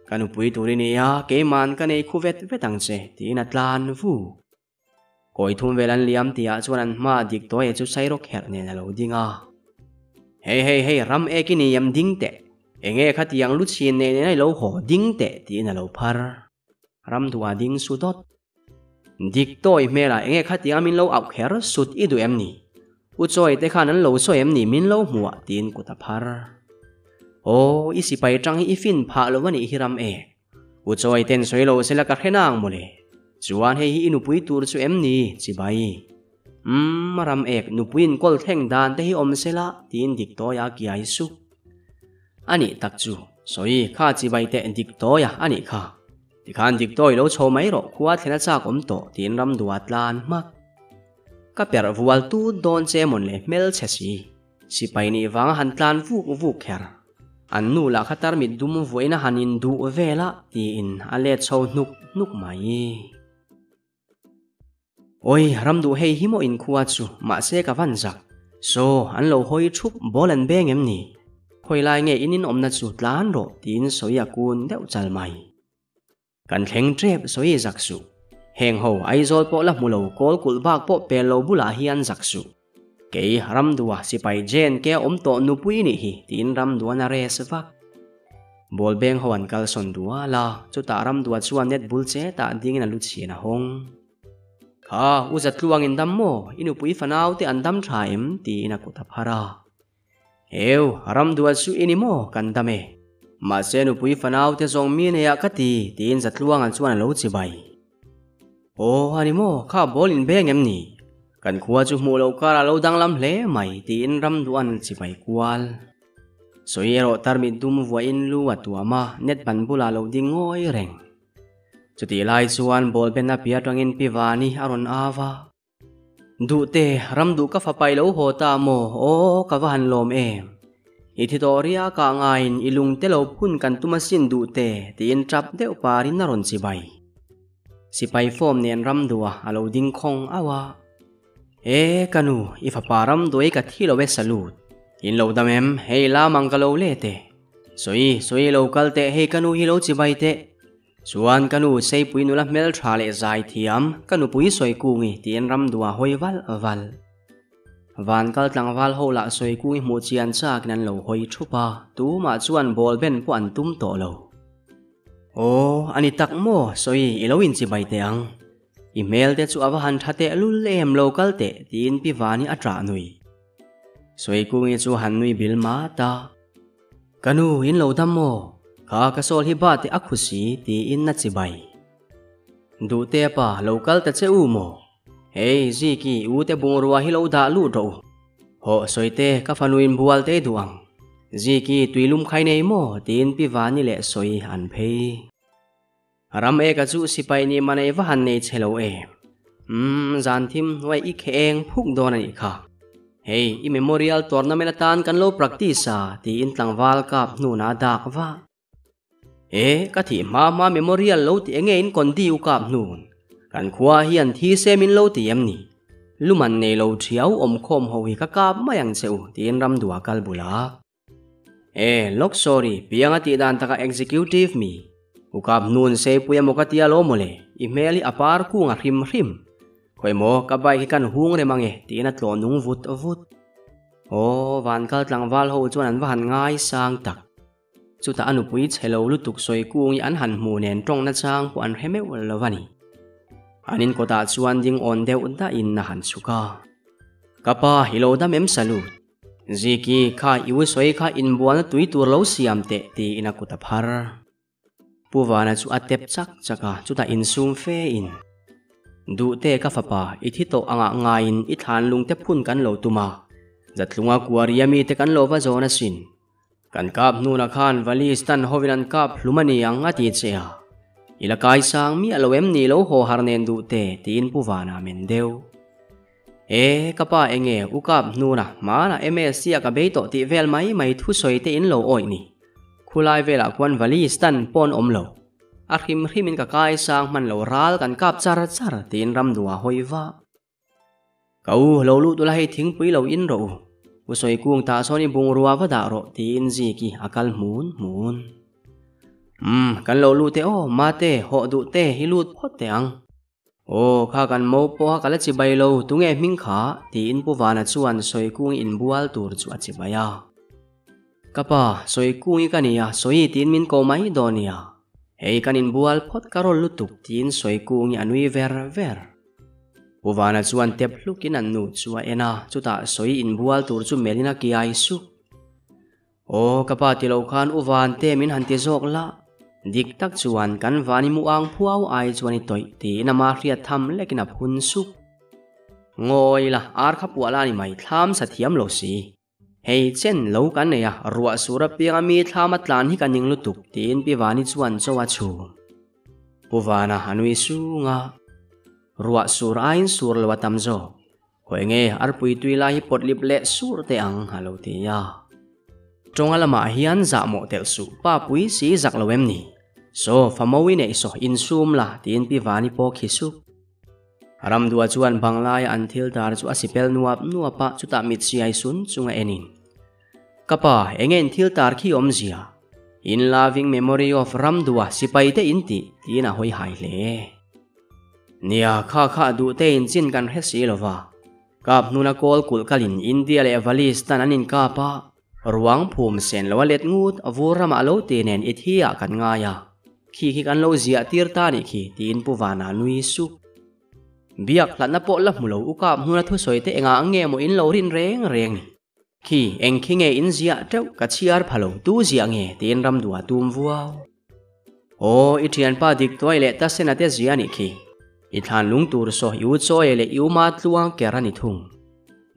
Ka nupui tur i nia, keiman ka nei khu vet vet ang che, tiin a tlan vu. Kawi thum vel an liam tihah chuan an hma dik tawh e chu Sairawk herh nen a lo ding a. Hei hei hei, ram ek i ni em ding teh? Enge khatiang lu chhin nei nen a i lo haw ding teh? tiin a lo phar. Ram duh a ding su dawt. Dik tawi hmelah enge khatiang min lo auh kher sut i duh em ni? U Chawi te khan an lo sawi em ni min lo hmuh tiin kut a phar. Aw, i sipai tang hi i fin phah lo a nih hi ram e. U Chawi ten sawi lo sela ka hre nang mawle. Chuan hei hi i nupui tur chu em ni? Chibai. Umm, ram ek nupuiin kawl thleng dan te hi awm sela tiin dik tawi a kiai sup. A nih tak chu, sawi kha chibai teh dik tawi a a nih kha. Tikhan dik tawi lo chho mai rawh khua thlen a chak awm tawh tiin ramdua tlan hmak. Ka perh vual tut dawn che mawn le hmelchhe si. Sipai nih vanga han tlan vuk vuk kher. An nu lah kha tarmit dum vuahin a han induh vel a tiin a let chho hnuk hnuk mai. Awi, ram duh hei hi maw inkhua chu, mahse ka van zak. Saw, an lo hawi thup ball an beng em ni? Khawi lai nge in inawmna chu tlan rawh tiin sawi a kun deuh chal mai. Kan thleng tep sawi zak suh. Heng ho Aizawl pawh la hmu lo kawl kulh bak pawh pel lo bulah hian zak suh. Kei Ramdua sipai Jane ke a awm tawh nupui nih hi tiin Ramduan a res vak. Ball beng ho an kalsawn dual a, chutah Ramdua chuan net bul chetah dingin a lu chhian a hawng. Kha, u Zatluang in dam maw? I nupui fanau te an dam tha em? tiin a kut a phar a. Eu, Ramdua chu i ni maw? Kan dam e. Mahse nupui fanau te zawng mi nei ah ka ti, tiin Zatluangan chuan a lo chibai. Aw, a ni maw? Kha ball in beng em ni? Kan khua chu hmuh loh karah lo danglam hle mai, tiin Ramduan a chibai kual. Sawi erawh tarmit dum vuahin lu a tuam a, net ban bulah lo ding ngawi reng. Chutih lai chuan ball ben a pi atangin Pi Vani a rawn au a. Duhte, ram duh ka fapa i lo haw ta maw? Aw, ka va han lawm em. I thi tawh ria kah ngaiin i lungte lo phun kan tum asin Duhte, tiin tap deuh parin a rawn chibai. Sipai form nen ram duha a lo ding khawng auh a. E, ka nu, i fapa ram duai ka thi lo e salute. In lo dam em? Hei lam ang ka lo let e. Sawi, sawi lo kal teh, hei ka nu hi lo chibai teh. Chuan ka nu Seipui nula hmeltha leh zai thiam, ka nupui Sawikungi tiin ramdua hawi val val. Van kal tlangval ho lah Sawikungi hmuh chian chakin an lo hawi thup a, tumah chuan ball ben pawh an tum tawh lo. Aw, a ni tak maw, Sawi, i lo inchibai teh ang. I hmel te chu a va han tha teh lul em lo kal teh, tiin Pi Vani a ṭah nui. Sawikungi chu han nui bil mat a. Ka nu, in lo dam maw? Kha ka sawl hi ba teh a khu si, tiin a chibai. Duhte pa, lo kal ta che u maw? Hei, Ziki, i ute bungrua hi lo dah lut rawh u. Hawh, Sawite, ka fanu in bual te duh ang. Ziki, tuilum khai nei maw? tiin Pi Vani leh Sawi an phei. Ram eka chu sipai nih man ei va han nei che lo em. Umm, zan thim hnuai i khe eng phuk dawn a nih kha. Hei, i memorial tournament atan kan lo practice a, tiin tlangval kap hnunah a dak va. E, ka thih hma hma memorial lo ti enge in kondi u kap hnun. Kan khua hian thi se min lo ti em ni? Luman nei lo thiau awmkhawm ho hi ka kap mai ang che u, tiin ramdua kal bula. E, lawk sorry, Pianga tih dan takah executive mi. U kap hnun seipui emaw ka tia lo mawle, i hmel hi a par kung a hrim hrim. Khawi maw, ka bike hi kan hung rem ange, tiin a tlawh nung vut vut. Aw, van kal tlangval ho chuan an va han ngai sang tak. Chutah a nupui chhe lo lutuk sawi kung hi an han hmu nen tawng nachang pawh an hre meuh lo a ni. An inkawtah chuan ding awn deuh dahin a han chhuk a. Ka pa, i lo dam em salute? Ziki, kha i u sawi kha inbualna tui tur lo siam teh, tiin a kut a phar. Pu Vana chu a tep chak chak a, chutah insum fe in, Duhte ka fapa, i thi tawh angah ngaiin i thlan lungte phun kan lo tum a, Zatlunga kuaria mite kan lo va zawn asin. Kan kap hnunah khan Valis tan hovin an kap hlum a ni ang a ti che a. I la kaisang miah lo em ni lo haw har nen duhte, tiin Pu Vana men deuh. E, ka pa enge u kap hnuna hmanah MSc a ka bei tawh tih vel mai mai thusawi te in lo awih ni. Khulai velah khuan vali stand pawn awm lo. A hrim hrim in ka kai sang hman lo ral kan kap char char tiin ramdua hawi va. Ka u lo lut ula hei thingpui lo in rawh u. U sawi kung tah sawn i bungrua va dah rawh tiin Ziki a kal hmun hmun. Umm, kan lo lut e aw, mate, hawh duh te hi lut phawt teh ang. Aw, kha kan mo pawha ka la chibai lo, tunge hming kha? tiin Pu Vana chuan Sawikungi inbual tur chu a chibai a. Ka pa, Sawikungi ka nia, Sawi tiin min ko mai dawn nia. Hei kan inbual phawt ka rawl lutuk, tiin Sawikungi a nui ver ver. Pu Vana chuan tep hlukin an nu chu a en a, chutah Sawi inbual tur chu melhin a kiai sup. Aw, ka pa ti lo khan u van te min han ti zawk la, dik tak chuan kan van i mu ang phuau ai chuan i tawih tiin ama hriat tham lekin a phun sup. Ngawi la, ar kha puah la ni mai, thlam sa thiam lo si. Hei chen lo kan nei a, ruah sur apianga mi thlam a tlan hi ka ning lutuk tiin Pi Vani chuan chaw a chhum. Pu Vana a nui sung a, ruah sur aiin sur lo a tam zawk. Khawi nge arpui tui lai hi pawt lip leh sur teh ang a lo ti a. Tawnga lamah hian zah mawh telh suh, pa pui si zak lo em ni? Saw, fa mawi neih saw, insum la, tiin Pi Vani pawh khi sup. Ramdua chuan banglaia an thil dar chu a sipel nuap nuap a, chutah mit siai sun chunga enin. Ka pa, enge in thil tar khi awmzia? In loving memory of Ramdua sipai te in tih, tiin a hawi hai hle. Nia, kha kha a duh te in chin kan hre si lo va. Kap hnuna kawl kulh kalin India leh Valistan an inkap a, ruang phum sen lo a let ngut vur ramah lo ti nen i thi ah kan ngai a, khi khi kan lo ziah tir ta nih khi, tiin Pu Vana nui sup. Biak hlatna pawh la hmu lo u kap hnuna thusawi te engah nge maw in lo rin reng reng ni? Khi, eng khi nge in ziah teuh ka chhiar pha lo, tu ziah nge? tiin ramdua tum vuau. Aw, i thianpa dik tuai leh ta sena te zia nih khi. I thlan lung tur saw i u chawi leh i u ma tluang ker a ni thung.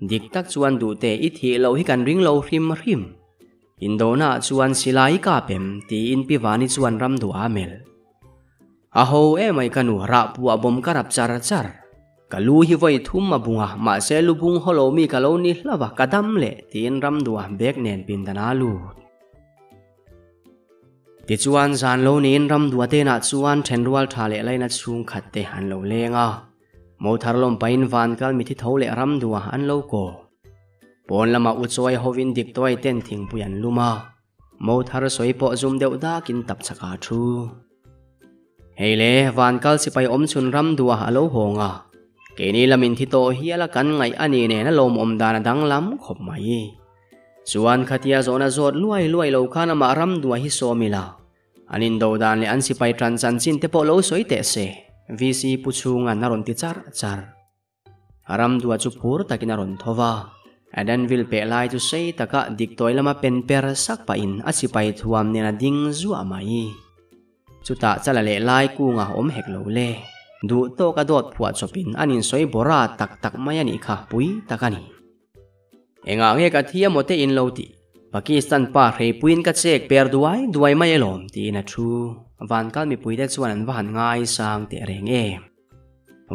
Dik tak chuan duhte i thih loh hi kan ring lo hrim hrim. Indona ah chuan silai i kap em? tiin Pi Vani chuan ramdua a melh. A ho emai ka nu, rah puah bawm ka rap char char. Ka lu hi vawi thum a bung a, mahse lu bung haw lo mi ka lo ni hlauh a, ka dam leh, tiin ramdua bag nen pindan a lut. Tichuan zan lo niin ramdua tenah chuan thenrual tha leh laina chhungkhat te an lo leng a, mothar lawm pahin van kal mithi tho leh ramdua an lo kaw. Pawn lamah u chawi hovin diktuai ten thingpui an lum a, mothar sawi pawh zum deuh dakin tapchhak a thu. Hei le, van kal sipai awm chhun ram duah a lo hawng a, keini lamin thi tawh hial a kan ngaih a ni nen a lawmawm dan a danglam khawp mai. Chuan khatia zawhna zawt luai luai lo khan amah ram duah hi sawm ila, an indo dan leh an sipai tan chanchin te pawh lo sawi teh se, VC pu chhunga'n a rawn ti char char. A ram dua chu phur takin a rawn tho va, Adanville peh lai chu sei taka dik tawi lama pen per sak pahin a sipai thuam nen a ding zuah mai. Chutah chala leh lai kunga awm hek lo le. Duh tawka dawt phuah chawpin an insawi bawra tak tak mai a nih kha, pui tak a ni. Engah nge ka thi emaw te in lo tih? Pakistan pa hreipuiin ka chek per duai duai mai alawm tiin a thu. Vankal mipuite chuan an va han ngaisang teh reng em.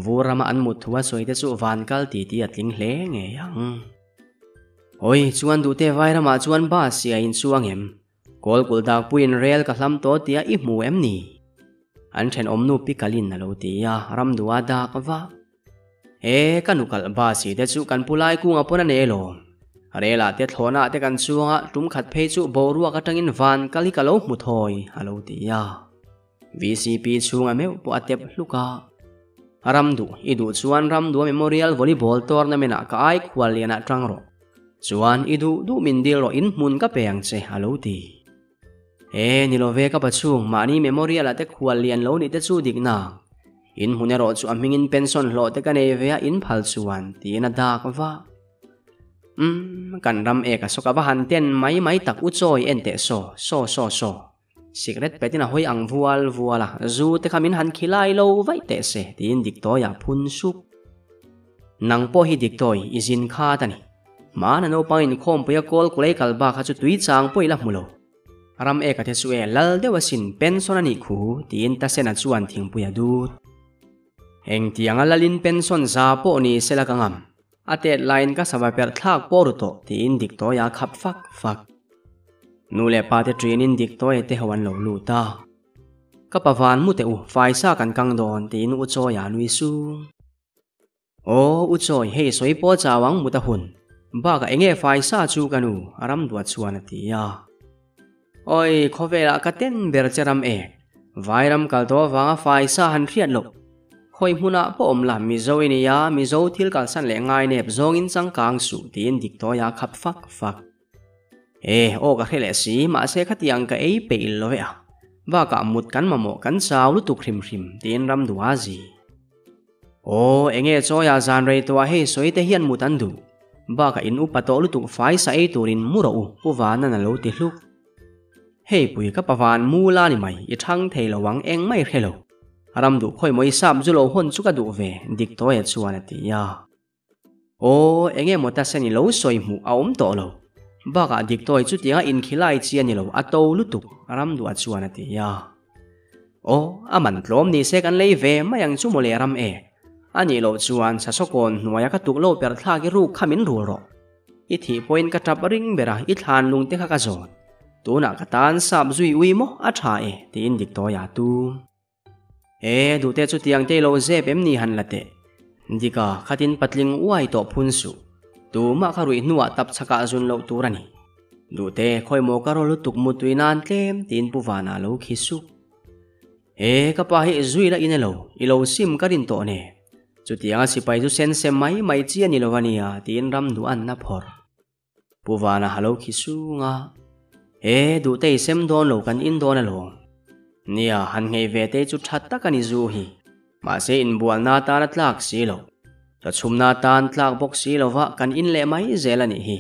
Vur rama an mut thu a sawi te chu vankal titi a tling hle ngei ang. Awi, chuan duhte vai ramah chuan bus hi a inchuang em? Kawl kulh dakpuiin rel ka hlam tawh tia i hmu em ni? An thenawmnu pi kalin a lo ti a, ramdua dak vak. E, ka nukalh bus hi te chu kan pu lai kunga pawn a nei alawm. Relah te thlawhnaah te kan chuang a, tum khat phei chu boruak atangin van kal hi ka lo hmu thawi, a lo ti a. VCP chhunga meuh pawh a tep hluk a. Ramduh, i duh chuan Ramdua Memorial Volleyball Tournament ah ka ai khual lianah tang rawh. Chuan i duh duh min dil rawh in hmun ka pe ang che, a lo ti. E, ni lo ve ka pa chhung, mahni memorial ah te khual lian lo nih te chu dik nang. In hmun erawh chu a hmingin pension hlawh te ka nei ve a in phal chuan, tiin a dak va. Umm, kan ram ek a sawk a va han ten mai mai tak u chawi en teh saw, saw saw saw. Sikret petin a hawi ang vual vual a, zu te kha min han khilai lo vaih teh se, tiin Diktawi a phun sup. Nang pawh hi Diktawi, i zin khat a ni. Hmana naupang inkhawmpui a kawl kulei kal bak kha chu tui chang pawh i la hmu lo. Ram eka te chu e lal deuh asin pension a nih khu tiin Tasena chuan thingpui a dut. Engtianga lalin pension za pawh ni sela ka ngam. A tet laiin ka sava perh thlak pawh ru tawh tiin Diktawi a khap fak fak. Nu leh pa te ṭinin Diktawi te ho an lo lut a. Ka pa van mu teh u, faisa kan kang dawn tiin U Chawia a nui sung. Aw, U Chawi, hei sawi pawh chau ang mut a hun. Bakah enge faisa chu ka nu, a ram duat chuan a ti a. Awi, khawvelah ka ten ber che ram e. Vairam kal tawh avanga faisa han hriat loh. Khawi hmunah pawh awm la, Mizo i nia, Mizo thil kalsan leh ngainep zawngin changkang suh tiin Diktawi a khap fak fak. E, aw ka hre leh si, mahse khatiang ka ei peih lo ve a. Bakah mut kan mamawh kan chau lutuk hrim hrim tiin ram duh a zi. Aw, enge chawia zan rei tawh ah hei sawi te hian mut an duh. Bakah in upa tawh lutuk fai sa ei turin mu rawh u, Pu Vanan a lo ti hluk. Hei pui ka pa van mu la ni mai, i thang thei lo ang eng mai hre lo. Ram duh khawi maw i sap zu lo hawn chu ka duh ve, Diktawia chuan a ti a. Aw, enge maw ta sen i lo sawi hmuh a awm tawh lo. Bakah Diktawi chutianga inkhilai chi a ni lo, a to lutuk, Ramduah chuan a ti a. Aw, a man tlawm ni se kan lei ve mai ang chu mawle ram e. A nih loh chuan Sasawkawn hnuaia ka tuk lo per thlak i ruk kha min rul rawh. I thih pawhin ka tap ring ber a, i thlan lung te kha ka zawn. Tunah ka tan sap zui ui maw a tha e, tiin Diktawi a tum. E, duhte chutiang te lo zep em ni han la teh. Dika, khatin patling uai tawh phun suh. Tumah kha ruih hnuah tap chhakah zun loh tur a ni. Duhte, khawi maw ka rawl lutuk mutui nan tlem tiin Pu Vana lo khi sup. E, ka pa hi zui la in elo, i lo sim ka rin tawh ne. Chutianga sipai chu sen sem mai mai chi a ni lo a nia tiin ram duh an na phawrh. Pu Vana halo khi sung a, E, duhte i sem dawn lo kan in dawn alawm. Nia, han nghei ve te chu tha tak a ni zu hi. Mahse inbualna atan a tlak si lo. Chawchhumna atan tlak bawk si lova kan in leh mai zel a nih hi.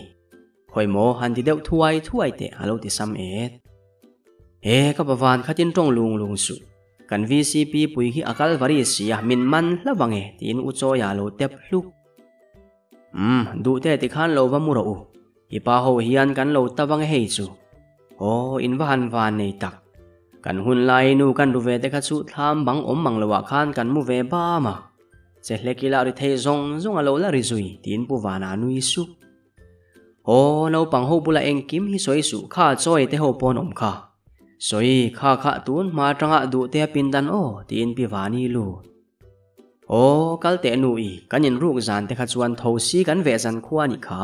Khawi maw han ti deuh thuai thuai teh a lo ti sam et. E, ka pa Van khatin tawng lung lung suh. Kan VCP pui khi a kal vari si a, min man hlauh ang e tiin U Chawia a lo tep hluk. Umm, duhte tikhan lo va mu rawh u. I pa ho hian kan lo ta vang e hei chu. Aw, in va han van nei tak. Kan hun lai nu kan ru ve te kha chu thlam bang awm mang loah khan kan mu ve bam a. Che hlek ila ri thei zawng zawng a lo la ri zui, tiin Pu Vana nui sup. Aw, naupang ho bula engkim hi sawi suh kha chawi te ho pawn awm kha. Sawi, kha kha tun hma atanga duhte a pindan aw, tiin Pi Vani lut. Aw, kal teh nu i, kan inruk zan te kha chuan tho si kan veh zan khua a nih kha.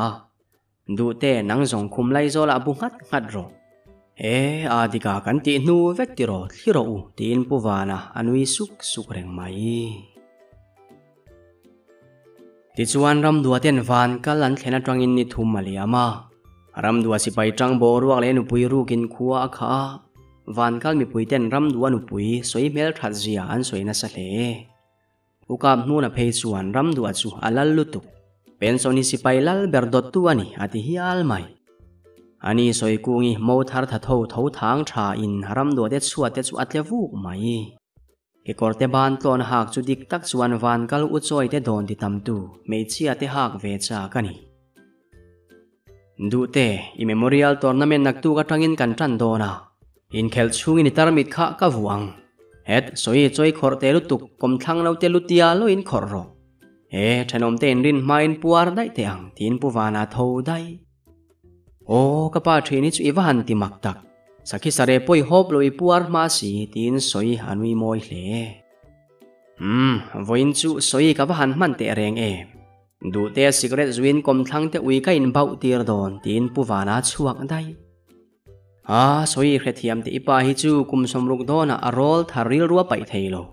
Duhte, nang zawng khum lai zawlah bu nghat nghat rawh. E, a dika kan tih hnu vek tiraw, thli rawh u, tiin Pu Vana a nui suk suk reng mai. Tichuan Ramdua ten van kal an thlen atangin ni thum a liam a. Ramdua sipai tang boruak leh nupui rukin khua a khah a. Vankal mipuiten Ramdua nupui sawi hmelthat zia an sawi nasa hle. U Kap hnuna phei chuan Ramdua chu a lal lutuk. Pension hi sipai lal ber dawttu a ni a ti hial mai. Ani sawi kungi mo thar tha tho tho thang tha in Ramdua te chhuat te chu a tle vuk mai. Kekawrte ban tlawn hak chu dik tak chuan van kal u chawi te dawn ti tam tu hmeichhia te hak ve chak a ni. Duhte, i memorial tournament naktuk atangin kan tan dawn a, inkhelh chhungin i tarmit kha ka vuah ang. Het, sawi chawi khawrh te lutuk, kawmthlang lo te lutia loin khawrh rawh. He, thenawmte inrin hmain puar daih teh ang, tiin Pu Vana tho daih. Aw, ka pa ṭhin hi chu i va han ti mak tak. Sakhi sare pawi hawp lo i puar hma si, tiin sawi a nui mawi hle. Umm, vawiin chu sawi ka va han hman teh reng em. Duhte cigarette zuin kawmthlang te ui ka inbauh tir dawn, tiin Pu Vana chhuak daih. A, sawi hrethiam teh i pa hi chu kum 60 dawnah a rawl thar rilru a paih thei lo.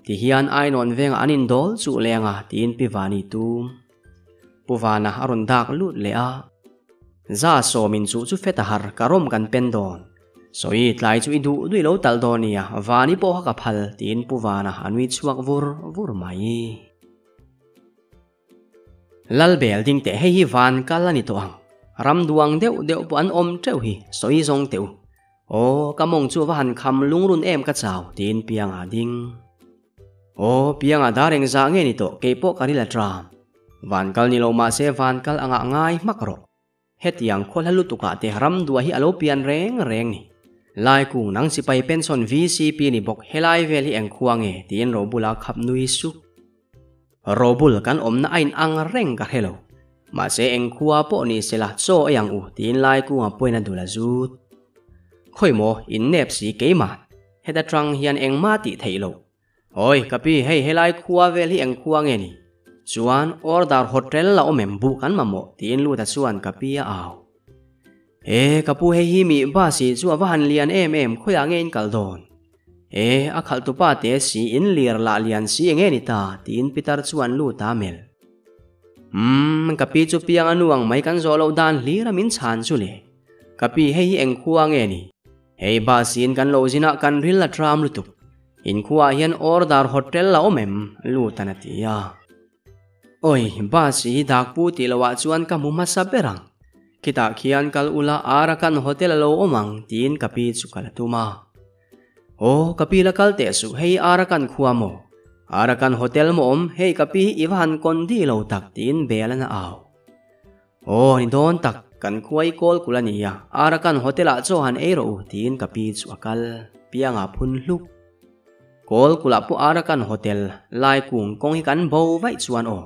Ti hian Ainawn vengah an indawl chuh leng a, tiin Pi Vani tum. Pu Vana a rawn dak lut leh a. Za sawmin chuh chu fet a har, ka rawm kan pen dawn. Sawi, tlai chu i duh duih lo talh dawn nia, Vani pawh kha ka phal, tiin Pu Vana a nui chhuak vur vur mai. Lal bel ding teh hei hi van kal a ni tawh ang. Ram duang deuh deuh pawh an awm teuh hi, sawi zawng teh u. Aw, ka mawng chu va han kham lungrun em ka chau, tiin Pianga ding. Aw, Pianga dar engzah nge ni tawh, kei pawh ka ril a tram. Van kal ni lo mahse van kal angah ngai hmak rawh. Hetiang khawhla lutukah te ram duah hi a lo pian reng reng ni. Laikung nang sipai pension VCP ni bawk helai vel hi eng khua nge tiin Robula khap nui sup. Robul kan awmna a in ang reng ka hre lo. Mahse eng khua pawh ni sela chaw ei ang u tiin Laikunga pawhin a dul a zut. Khawi maw in nep si keimah heta tang hian engmah tih theih loh. Awi ka pi hei helai khua vel hi eng khua nge ni? Chuan order hotel la awm em buh kan mamawh tiin Luta chuan ka pi a au. E ka pu hei hi mi bus hi chu a va han lian em em khawiah nge in kal dawn? E a khalh tupa te si in lir lah lian si enge ni ta tiin Pitar chuan Luta a melh. Umm ka pi chu piang a nu ang mai kan zawh loh dan hlir a min chhan chu le. Ka pi hei hi eng khua nge ni? Hei bus in kan lo zinah kan ril a tram lutuk. In khuaah hian order hotel a awm em? Lutan a ti a. Awi, bus hi dakpu tih loh ah chuan ka hmu hmasa ber ang. Khitah khian kal ula Arakan hotel a lo awm ang tiin ka pi chu ka la tum a. Aw, ka pi la kal teh suh, hei Arakan khua maw? Arakan hotel maw awm? Hei ka pi hi i va han kawn dih lo tak tiin bel an a au. Aw, ni dawn tak, kan khuai kawl kulh a ni a, Arakan hotel ah chaw han ei rawh u, tiin ka pi chu a kal, pianga phun hluk. Kawl kulh ah pawh Arakan hotel, lai kung kawng hi kan bo vaih chuan aw,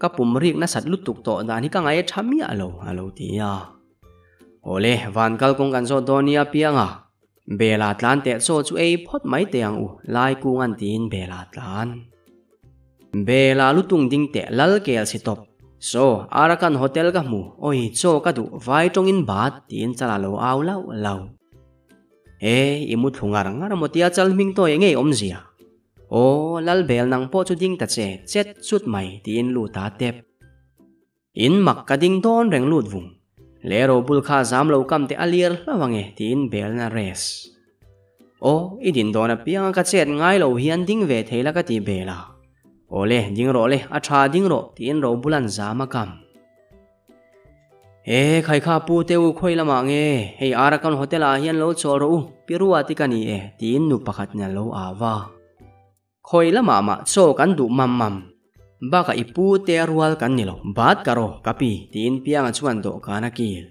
ka pum rik nasat lutuk tawh dan hi ka ngaih tha miah lo, a lo ti a. Awle, van kal kawng kan zawt dawn nia pianga, Bela tlan teh chaw chu ei phawt mai teh ang u, lai kung an tiin Bela tlan. Bela lutung ding teh lal kel si tawp. Saw, Arakan hotel ka hmu, awi chaw ka duh, vai tawngin bat, tiin chala lo au lauh lauh. E, i mu thlu ngar ngar maw tia chal hming tawi ngei awmzia. Aw, lal bel nang pawh chu ding ta che, chet chut mai, tiin lut a tep. In mak ka ding dawn reng lut vung. Le robul kha zam lo kam teh a lir hlauh ange, tiin belna res. Aw, i din dawn apianga ka chet ngai lo hian ding ve thei la ka ti bel a. Aw le, ding rawh le, a tha ding rawh, tiin Robulan zam a kam. E, khai kha pu te u khawi lamah nge, hei Arakan Hotel ah hian lo chawl rawh u, pi Ruati ka ni e, tiin nu pakhat in a lo au a. Khawi lamah mah chaw kan duh mam mam. Bakah i pu te rual kan ni lo, bat ka rawh, ka pi, tiin Pianga chuan dawhkan a kil.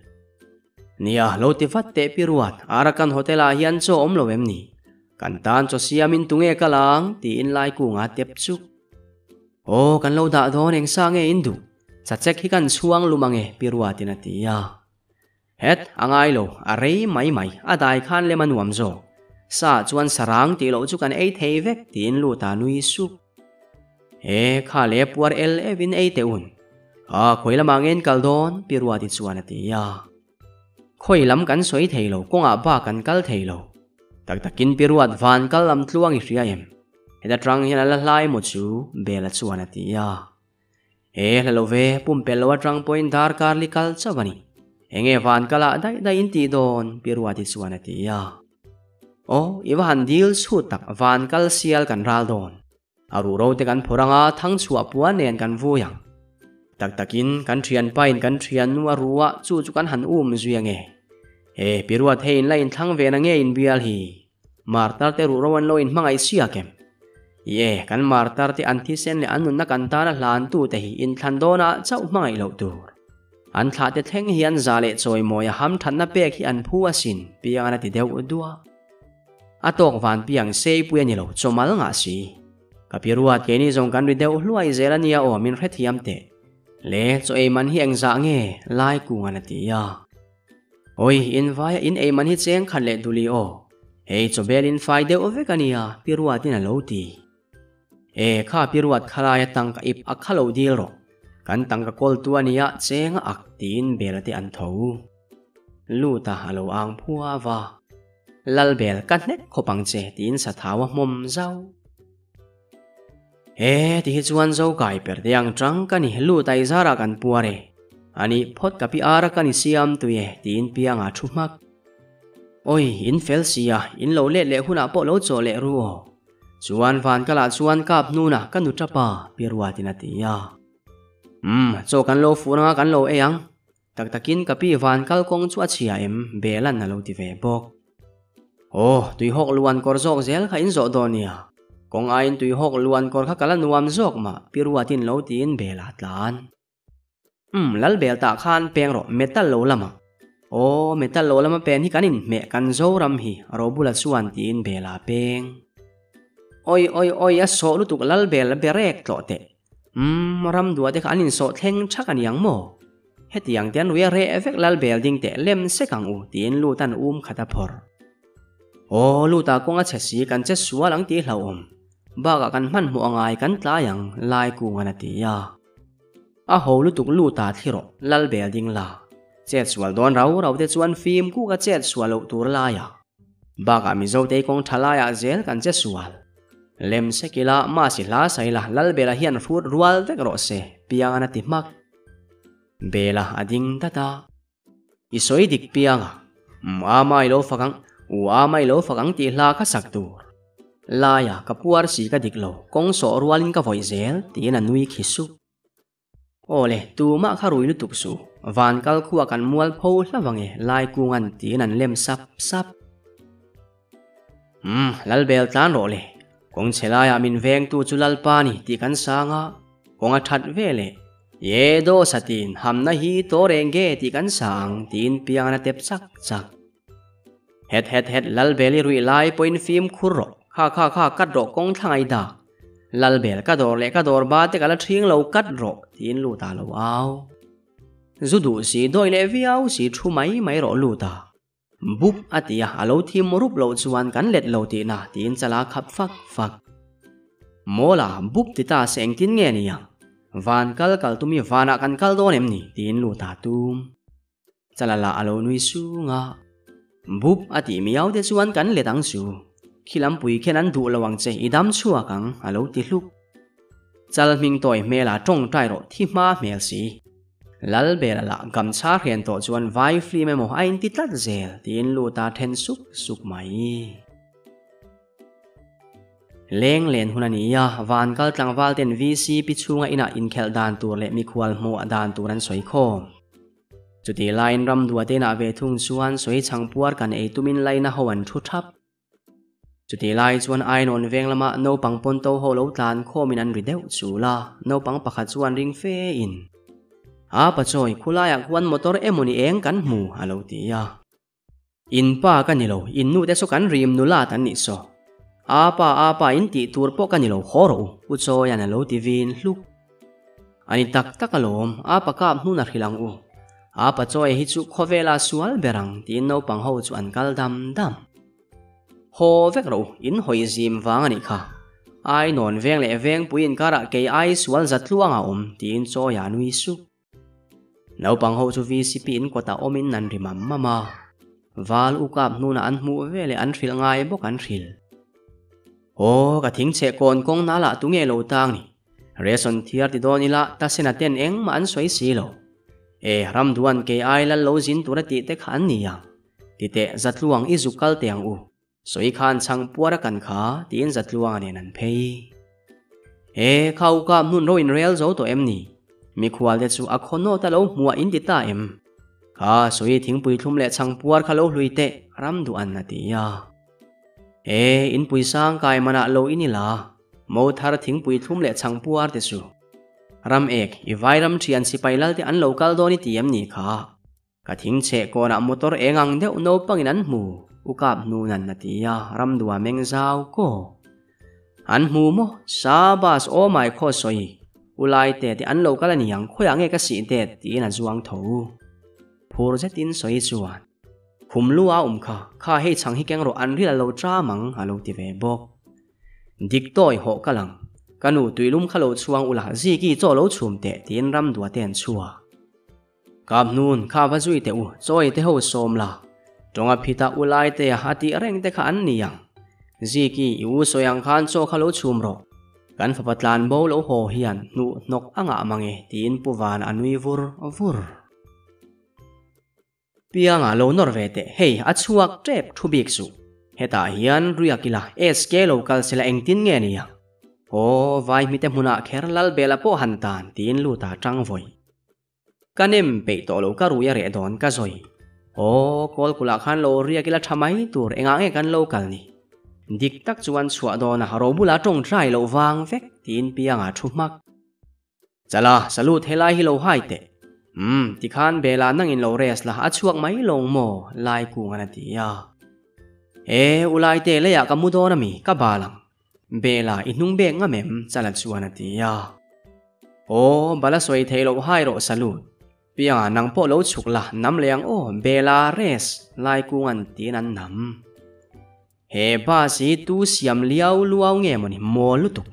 Nia, lo ti vat teh pi Ruat, Arakan Hotel ah hian chaw awm lo em ni? Kan tan chaw siamin tunge kal ang? tiin Laikunga tep chuk. Aw, kan lo dah dawn eng sa nge in duh? Chachek hi kan chhuang lum ange, pi Ruatin a ti a. Het, a ngai lo, a rei mai mai, a dai khan lem a nuam zawk. Sa chuan sarang tih loh chu kan ei thei vek, tiin Luta nui sup. E, kha le puar el evin ei teh un. A, khawi lamah nge in kal dawn? Pi Ruati chuan a ti a. Khawi lam kan sawi thei lo, kawngah bak kan kal thei lo. Tak takin Pi Ruat van kal lam tluang i hria em? Heta tang hian a la hlai maw chu? Bela chuan a ti a. E, hla lo ve, pumpelh lo atang pawhin darkar li kal chauh a ni. Enge van kalah daih daih in tih dawn? Pi Ruati chuan a ti a. Aw, i va han dil chhut tak, van kal sial kan ral dawn. A ruhro te kan phawrh anga thang chhuah puan nen kan vui ang. Tak takin kan thianpain kan thiannu a ru a, chu chu kan han um zui ange. E, Pi Ruat hei in la inthlang ve na nge in bial hi? Martar te ruhro an lo inhmangaih siak em? Ie, kan martar te an thisen leh an nunna kan tana hlantute hi inthlan dawnah chauh hmangaih loh tur. An thlahte thleng hian za leh chawimawi a hamthatna pek hi an phu asin, piangan a ti deuh duah. A tawk van piang seipui a ni lo, chawmal ngah si. Ka pi ruat keini zawng kan ri deuh hluai zel a nia aw min hrethiam teh. Le, chaw ei man hi engzah nge? Lai kungan a ti a. Awi, invaia in ei man hi cheng khat leh duli aw. Hei chawbel in fai deuh vek a nia, pi ruatin a lo ti. E, kha pi ruat khalaia tangka ip a kha lo dil rawh. Kan tangka kawltu a nia, cheng a ak tiin bel te an tho. Lut a, a lo ang phua va. Lal bel ka hnek khawp ang che tiin sathau a hmawm zau. E, ti hi chuan zo kai per te ang tang ka ni, lut a i zarah kan puar e. A nih phawt ka pi ara ka ni siam tui e tiin pianga thu hmak. Awi, in fel sia, in lo let leh hunah pawh lo chawh leh ru aw. Chuan van ka lah chuan kap hnunah ka nu tap a, Pi Ruatin a ti a. Umm, chaw kan lo fur anga kan lo ei ang. Tak takin ka pi van kal kawng chu a chhia em? Belan a lo ti ve bawk. Aw, tuihawk luan kawr zawk zel kha in zawh dawn nia. Kawng aiin tuihawk luan kawr kha ka la nuam zawk mah, Pi Ruatin lo tiin Bela a tlan. Umm, Lalbel tah khan peng rawh, metal lo lama. Aw, metal lo lama pen hi kan inhmeh, kan Zoram hi, Robula chuan tiin Bela peng. Oi, oi, oi, a sawh lutuk Lalbel berek tlawh teh. Umm, ramdua te kha an insawh thleng thak a niang maw? Hetiang te an rui a reh vek Lalbel ding teh lem sek ang u, tiin Lutan um khat a phawrh. Aw, Luta kawng a chhe si, kan che sual ang tih hlauhawm. Bakah kan hmanhmawh a ngai kan tlai ang, Laikungan a ti a. A ho lutuk lut a thli rawh, lal bel ding la. Chet sual dawn rau rau te chuan fim kuk a chet sual loh tur lai a. Bakah Mizo te kawng tha laiah zel kan che sual. Lem sek ila, mahsi hla sai la, lal bela hian hrut rual vek rawh se, piangan a ti hmak. Bela a ding dat a. I sawi dik piang a, M a mai lo fak ang, U a mai lo fak ang tih hla kha sak tur. Laia ka puar si ka dik lo, kawng sawh rualin ka vawih zel, tiin a nui khi sup. Aw le, tumah kha rui lutuk suh, van kal khuah kan mual pho hla vang e, lai kungan tiin an lem sap sap. Umm, Lalbel tlan rawh le. Kawng chhe laiah min vengtu chu Lalpa ni tih kan sang a, kawng a that ve le. Ye daw satin hamna hi taw reng ge tih kan sa ang tiin piangan a tep chak chak. Het het het Lalbel i ruih lai pawhin fimkhur rawh, kha kha kha kat rawh kawng thla ngai dak. Lalbel ka dawr leh ka dawr ba te ka la ṭhing lo kat rawh tiin lut ah lo au. Zu duh si dawi leh viau si thu mai mai rawh lut ah. Bup a ti a, a lo thim rup loh chuan kan let lo tihna tiin chala khap fak fak. Mawla, bup ti ta se engtin nge ni ang? Van kal kal tumi vanah kan kal dawn em ni? tiin lut a tum. Chala lah a lo nui sung a. Bup a tih miau te chuan kan let ang chu. Khi lampui khian an duh lo ang che, i dam chhuak ang, a lo ti hluk. Chal hming tawi hmela tawngtai rawh thi hma hmel si. Lalbela lah gamchha hrian tawh chuan vai film emaw a inti tlat zel tiin lut a then suk suk mai. Leng len hun a ni a, van kal tlangval ten VCP chhunga inah inkhelh dan tur leh mikhual hmuh dan tur an sawi khawm. Chutih laiin ramdua te inah ve thung chuan sawi chhangpuar kan ei tumin laina ho an thu thap. Chutih lai chuan Ainawn veng lama naupang pawn to ho lo tlan khawmin an ri deuh chul a, naupang pakhat chuan ring fe in, A pachawi, khulaiah khuan motor emawni eng kan hmu, a lo ti a. In pa ka ni lo, in nu te saw kan rim nula tan nih saw. A pa, a pa in tih tur pawh ka ni lo, haw rawh u, Pu Chawian a lo ti vin hluk. A ni tak tak alawm, a pa kap hnun a hrilh ang u. A pachawi hi chu khawvela sual ber ang, tiin naupang ho chu an kal dam dam. Haw vek rawh u, in hawi zim vang a nih kha. Ai nawn veng leh veng pui inkarah kei ai sual za tluang a awm, tiin chawi a nui sup. Naupang ho chu VCP in kawtah awmin an ri mam mam a. Val u kap hnunah an hmuh ve leh an hrilh ngai bawk an hrilh. Aw, ka thing cheh kawn kawng nal ah tunge lo tang ni? Reson thiar ti dawn ila Tasena ten engmah an sawi si lo. E, Ramduan kei ai lal lo zin tur a tih te kha an ni ang. Titeh, Zatluang i zuk kal teh ang u. Sawi khan chhang puar a kan kha, tiin Zatluanga nen an phei. E, kha u kap hnun ro in rel zo tawh em ni? Mikhual te chu a khaw nawt a lo hmuah in ti ta em? Kha, sawi thingpui thlum leh chhang puar kha lo hlui teh, ram duh an a ti a. E, in pui sang kai manah lo in ila. Mo thar thingpui thlum leh chhang puar te chu. Ram ek, i vairam thian sipai lal te an lo kal dawn i ti em ni kha? Ka thing chheh kawnah motor eng ang deuh naupangin an hmu, u kap hnunan a ti a, ram dua meng zau kaw. An hmu maw? Sa bus aw mai khaw sawi, u lai te te an lo kal a niang, khawiah nge ka sih det tiin a zuang tho. Phur zetin sawi chuan, Khum lu a awm kha, kha hei chhang hi keng rawh an ril a lo ṭam ang a lo ti ve bawk. Dik tawi hawh ka lang, ka nu tuilum kha lo chhuang ula Ziki chaw lo chhum teh tiin ram dua te an chhuak. Kap hnun kha va zui teh u, chawi te ho sawm la. Tawnga phita u lai te a tih reng te kha an ni ang. Ziki i u sawi ang khan chaw kha lo chhum rawh. Kan fapa tlan bo lo haw hian hnuh hnawk a ngah mang e tiin Pu Vana a nui vur vur. Pianga lo nawr ve teh, hei a chhuak tep thu bik suh. Hetah hian riak ila SK lo kal sela engtin nge nia? Aw, vai hmite hmunah kher Lalbela pawh han tan tiin lut a tang vawi. Ka nem peih tawh lo ka rui a reh dawn ka zawi. Aw, kawl kulh ah khan lo riak ila tha mai tur engah nge kan lo kal ni? Dik tak chuan chhuah dawn a robula tawng trai loh vang vek tiin Pianga thu hmak. Chala, salute helai hi lo hai teh. Umm, tikhan Bela nangin lo rest la, a chhuak mai lawng maw? Lai kungan a ti a. E, u Laite, leiah ka mu dawn ami, ka bal ang. Bela, i hnung bek ngam em? Chala chuan a ti a. Aw, bala sawi theih loh hai rawh salute. Pianga, nang pawh lo chhuk la, nam leh ang aw, Bela, rest, Lai kungan tiin an nam. He bus hi tu siam liau luau nge mawni mawl lutuk.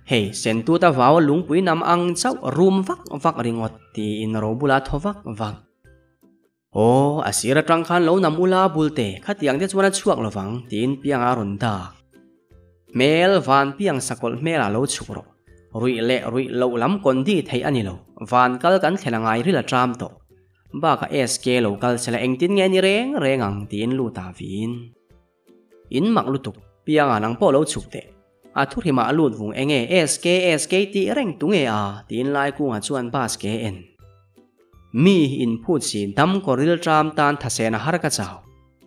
Hei sentuta vau lungpui nam ang chauh rum vak vak ringawt tiin ro bula thaw vak vak. Aw, a sir atang khan lo nam ula bulte khatiang te chuan a chhuak lovang tiin piang a rawn dak. Hmel van piang sakawlh hmelah lo chhuk rawh. Ruih leh ruih loh lam kawn di theih a ni lo, van kal kan thlen a ngai ril a ṭam tawh. Bakah SK lo kal sela engtin nge ni reng reng ang tiin lut a vin. In mak lutuk, Pianga nang pawh lo chhuk teh. A thuhrimah a lut vung enge SK SK tih reng tu nge a tiin Laikunga chuan bus ke en. Mi in phut si dam kaw ril tram tan thasena har ka chau.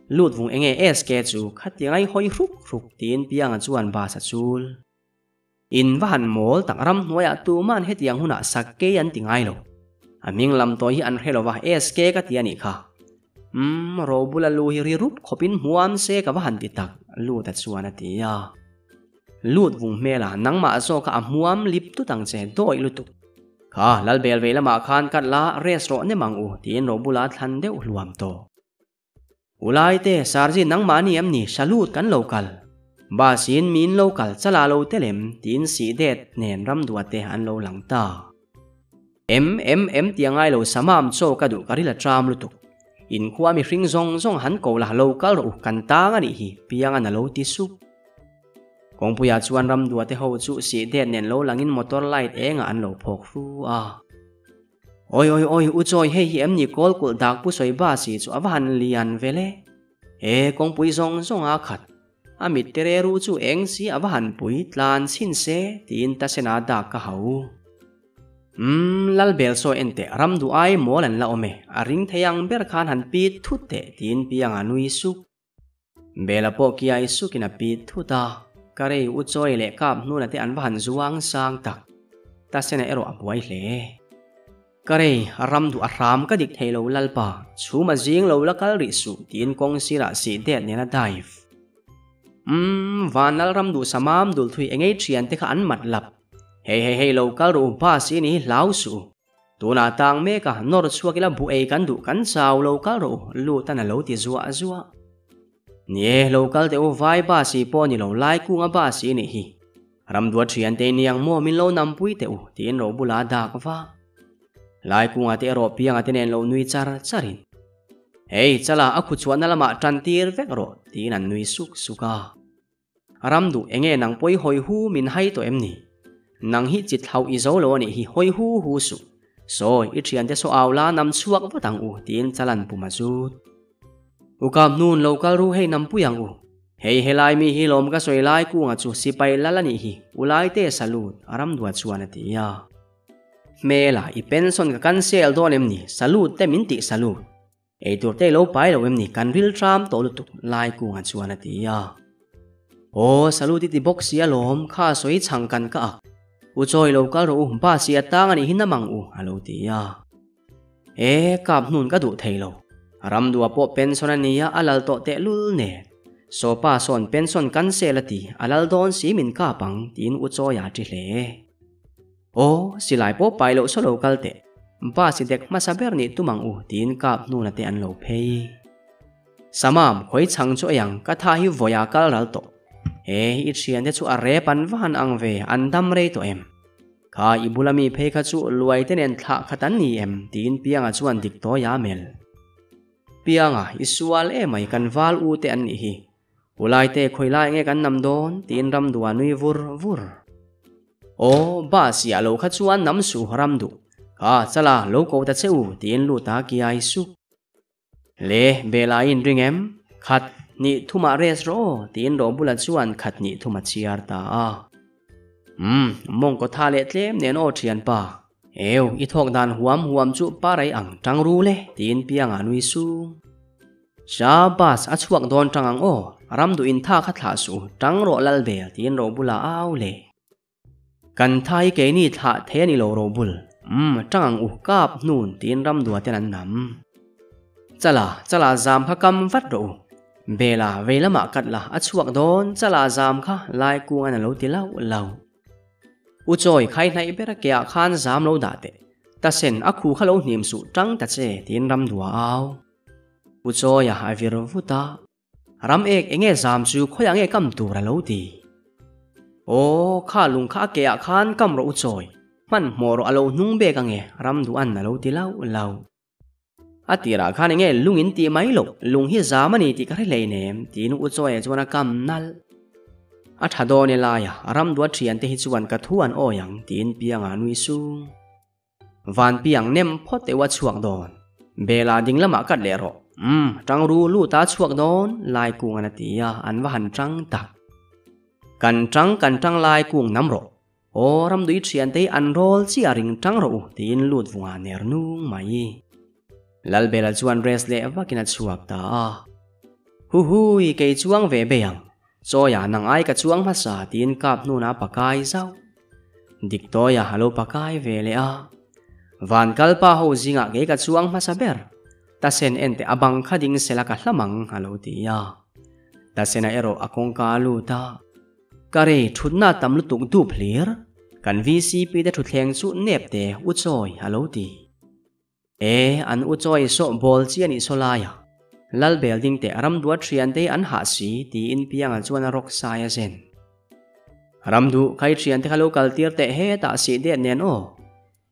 Lut vung enge SK chu khatiang ai hawi hruk hruk tiin Pianga chuan bus a chul. In va han mawl tak ram hnuaiah tuman hetiang hunah sakei an ti ngai lo. A hming lam tawi hi an hre lo va, SK ka ti a nih kha. Umm, Robula lu hi ri rup khawpin hmuam se ka va han ti tak, Luta chuan a ti a. Lut vung hmela nangmah zawka a hmuam lip tut ang che dawih lutuk. Kha, Lalbel vei lamah khan kat la, rest rawh nem ang u, tiin Robula a thlan deuh hluam tawh. Ulaite, Sarji nangmah ni em ni, salute kan lo kal. Bus in min lo kal chala lo tel em? tiin sih det nen ramduate an lo lang ta. Em em em ti a ngai lo samam chaw ka duh ka ril a tram lutuk. In khua mihring zawng zawng han ko la lo kal rawh u kan tang a nih hi Piangan a lo ti sup. Kawngpuiah chuan ramduate ho chu sih det nen lo langin motor light engah an lo phawk hru a. Awi awi awi u chawi hei hi em ni kawl kulh dak pu sawi ba si chu a va han lian vel e. He kawngpui zawng zawng a khat. A mit te re ru chu eng si a va han pui tlan chhin se tiin ta sena dak ka hau. Umm lal bel sawi en teh ram duh ai mawl an la awm e a ring thei ang ber khan han pit thut teh tiin pianga nui suk. Bela pawh kiai sukin a pit thut a, ka rei u chawi leh kap hnuna te an va han zuang sang tak. Tasena erawh a buai hle. Ka rei, ram duh a hram ka dik thei lo Lalpa, chhum a zing lo la kal rih suh tiin kawng sirah sih det nen a dive. Umm, van lal ram duh samam dul thui engei thian te kha an mat lap. Hei hei hei lo kal rawh u bus i ni hi hlau suh u. Tunah tang mek a, nawr chhuak ila bu ei kan duh kan chau lo kal rawh u, Lutan a lo ti zuah zuah. Ni e, lo kal teh u, vai bus i pawh ni lo, lai kunga bus i nih hi. Ramdua thian te niang maw min lo nampui teh u, tiin ro bula dak va. Lai kunga te erawh pianga te nen lo nui char charin. Hei, chala a khu chhuahna lamah tan tir vek rawh, tiin an nui suk suk a. Ram duh enge nang pawi hawi hu min hai tawh em ni? Nang hi chi thlauh i zo lo a nih hi hawi hu hu suh. Sawi, i thiante saw au la nam chhuak vat ang u tiin chalan pum a zut. U kam hnun lo kal ru hei nam pui ang u. Hei helai mi hi lawm ka sawi lai kunga chu sipai lal a nih hi u laite salute a ram duat chuan a ti a. Hmela, i pension ka cancel dawn em ni? Salute te min tih salute. Eitur te i lo pai lo em ni? Kan ril tram tawh lutuk, Laikunga chuan a ti a. Aw salute i ti bawk si alawm, kha sawi chhang kan ka ak. U chawi lo kal rawh u, bus hi a tang a nih hi nam ang u, a lo ti a. E, kap hnun ka duh thei lo. Ramdua pawh pension a nia, a lal tawh tehlul nen. Sawpa sawn pension cancel a ti, a lal dawn si min kap ang, tiin U Chawia a ti hle. Aw, silai pawh pai loh saw lo kal teh. Bus i dek hmasa ber nih tum ang u, tiin kap hnuna te an lo phei. Samam, khawi chhang chu ei ang, ka tha hi vawiah kal ral tawh. He, i thiante chu a rep an va han ang ve, an dam rei tawh em? Kha i bula mi phei kha chu luai te nen thlah khat an ni em? tiin Pianga chuan dik tawi a mel. Pianga, i sual emai kan val u te an nih hi. Ulai te khawi lai nge kan nam dawn? tiin Ramdua nui vur vur. Aw, bus i ah lo kha chuan nam suh Ramdu. Kha, chala, lo ko ta che u, tiin lut a kiai suk. Le, Bela i inring em? Khat hnih thumah rest rawh aw, tiin Robula chuan khat hnih thum a chhiar ta a. Umm, mawngkaw tha leh tlem nen aw thianpa. Eu, i thawk dan huam huam chu parai ang tang ru le, tiin Pianga nui sung. Sha, bus a chhuak dawn tang ang aw, ram duh in tha kha thlah suh, tang rawh Lalbel, tiin Robula au le. Kan tha hi keini thlah thei a ni lo Robul. Umm, tang ang u, kap hnun tiin ramdua ten an nam. Chala, chala zam kha kam vat rawh u. Bela, vei lamah kat la, a chhuak dawn, chala zam kha lai kungan a lo ti lauh lauh. U Chawi, khai hnaih ber a keah khan zam lo dah teh. Ta sen, a khu kha lo hnim suh, tang ta che, tiin ramdua a au. U Chawia a vir vut a. Ram ek enge zam chu khawiah nge kam tur a lo ti? Aw, kha lung kha a ke ah khan kam rawh u chawi, hmanhmawh rawh a lo hnung bek ange, ram duh an a lo ti lauh lauh. A tirah khan enge lung in tih mai loh, lung hi zam a ni tih ka hre hleinem, tiin u Chawia chuan a kam nalh. A tha dawn e laia, ram duh a thiante hi chuan ka thu an awi ang, tiin Pianga nui sung. Vanpiang nem phawt eua chhuak dawn. Bela ding lamah kat leh rawh. Umm, tang ru luta chhuak dawn, lai kung an a ti a, an va han tang tak. Kan tang kan tang lai kung nam rawh. Aw, ramdui thiante hi an rawl chiah ring tang rawh u, tiin lut vunga ner nung mai. Lalbela chuan rest leh vakin a chhuak ta a. Huhui, kei chuang ve bei ang. Chawia nang ai ka chuang hmasa tiin kap hnunah pakai zauh. Diktawia a lo pakai ve leh a. Van kal pa ho zingah kei ka chuang hmasa ber. Ta sen en teh a bang kha ding sela ka hlam ang a lo ti a. Ta sena erawh a kawngka a lut a. Ka rei thutna tam lutuk dup hlir. Kan VCP te thutthleng chu nep te u chawi a lo ti. E, an u chawi sawh bawl chi a nih saw lai a, Lal building te ramdua thian te hi an hah si, tiin Pianga chuan a rawk sai a zen. Ramdu, khai thian te kha lo kal tir teh hetah sih det nen aw.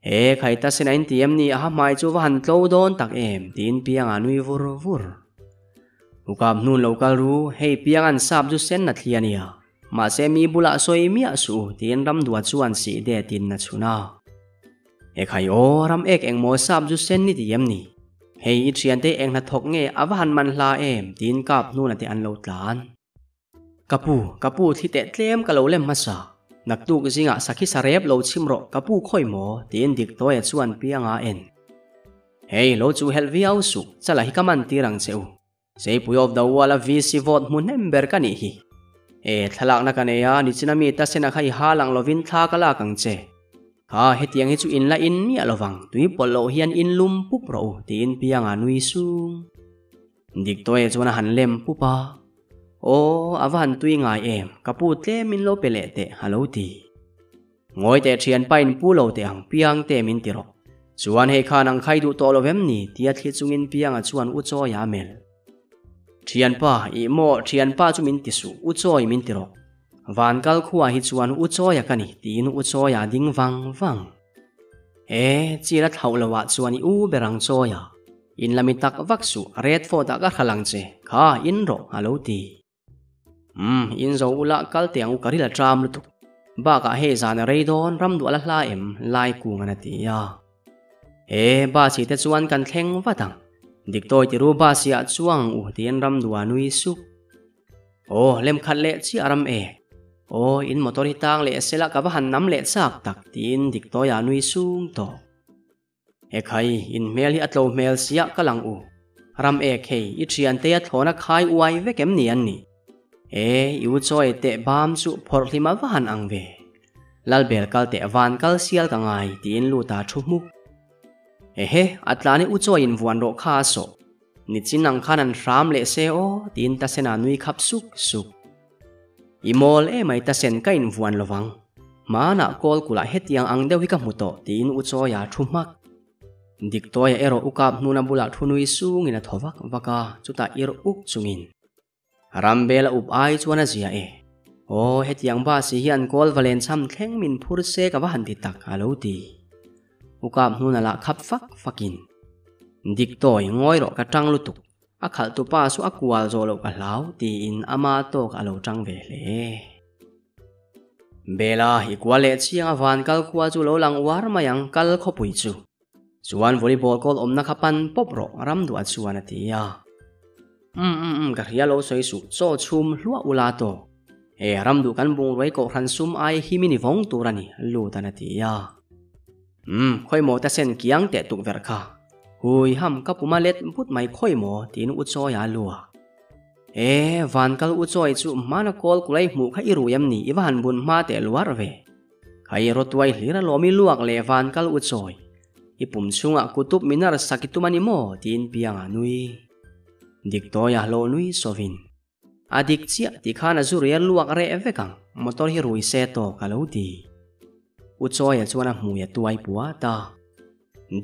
E, khai ta sin a inti em ni, a ha hmai chu va han tlo dawn tak em, tiin Pianga nui vur vur. Ukap hnun lo kal ru, hei Pianga'n sap zu sen a thli a nia, mahse mi bulah sawi miah suh u, tiin Ramdua chuan sih detin a chhun a. Ekhai aw, ram ek engmaw sap zu sen ni ti em ni? Hei i thiante eng hnathawk nge a va han man hla em? tiin kap hnuna te an lo tlan. Ka pu, ka pu thli teh tlem ka lo lem hmasa. Naktuk zingah sakhi sa rep lo chhim rawh ka pu khawi maw? tiin Diktawia chuan pianga a en. Hei, lo chu helh viau suh, chala hi ka man tir ang che u. Seipui of the Wall a VC vote hmu hnem ber ka nih hi. E, thlalakna ka nei a, nichina mi ta sena kha i ha lang lovin thla ka lak ang che. Kha, hetiang hi chu in la in miah lovang, tui pawlh loh hian in lum pup rawh u, tiin Pianga nui sung. Diktawia chuan a han lem pup a. Aw, a va han tui ngai em, ka pu tlem min lo pe leh teh, a lo ti. Ngawi teh thianpa in pu lo teh ang Piang te min ti rawh. Chuan hei khan ang khai duh tawh lo vem ni tia thli chungin Pianga chuan U Chawia a melh. Thianpa, ih maw thianpa chu min ti suh, U Chawi min ti rawh. Van kal khua hi chuan U Chawia ka ni tiin U Chawia a ding vang vang. E, chil a thlauh lo ah chuan i u ber ang Chawia. In la mi tak vak suh, red fort ah ka hral ang che, kha in rawh a lo ti. Umm, in zo ula kal teh ang u ka ril a tram lutuk. Bakah hei zan a rei dawn ram duah la hla em lai kung an a ti a. E, bus hi te chuan kan thleng vat ang. Diktawi tiru bus hi ah chuang ang u tiin ram duah nui sup. Aw, lem khat leh chiah ram e. Aw, in motor hi tang leh sela ka va han nam leh chak tak tiin Diktawi ah nui sung tawh. Ekhai, in hmel hi a tlo hmel siah ka lang u. Ram ek hei, i thiante a thlawna khai uai vek em ni an nih? E, i u chawi teh bam chu phawrh hlim a va han ang ve. Lalbel kal teh van kal sial ka ngai tiin Luta thu hmuk. Ehe, a tlan i u chawi in vuan rawh kha a sawh. Nichin ang khan an hram leh se aw tiin Tasena nui khap suk suk. I mawl emai Tasen ka invuan lovang. Hmanah kawl kulh ah hetiang ang deuh hi ka hmu tawh tiin u chawia thu hmak. Diktawiah erawh u kap hnuna bulah thu nui sungin a thaw vak vak a, chutah ir uk chungin. Rambela up ai chuan a zia e. Aw, hetiang bus hi hian kawl va len cham thleng min phur se ka va han ti tak a lo ti. U kap hnuna lah khap fak fakin. Diktawi, ngawi rawh ka tang lutuk. A khalh tupa chu a kual zawh loh ka hlau tiin ama tawk a lo tang ve hle. Bela, i kua leh chiang a van kal khua chu lo lang uar mai ang kal khawpui chu. Chuan volleyball goal awmna kha pan pawp rawh ram duah chuan a ti a. Um um um ka hria lo sawi suh chaw chhum hluah ula tawk. He ram duh kan bungruai kohhran sum ai hi min i vawng tur a ni lut an a ti a. Um khawi maw ta sen kiang teh tukverh kha. Hui ham ka puma let but mai khawi maw tiin u chawi a luak. E, van kal u chawi chu hmana kawl kulai hmuh kha i rui em ni? I va han bun hma teh luar ve. Kha i rawtuai hlir a lawm i luak leh van kal u chawi. I pum chhungah kutup minar sak i tum a ni maw? tiin pianga nui. Diktawi a hlawh nui sawvin. A dik chiah ti khan a zu rial luak reh vek ang, motor hi rui se tawk a lo ti. U chawia chuan a hmui a tuai puat a.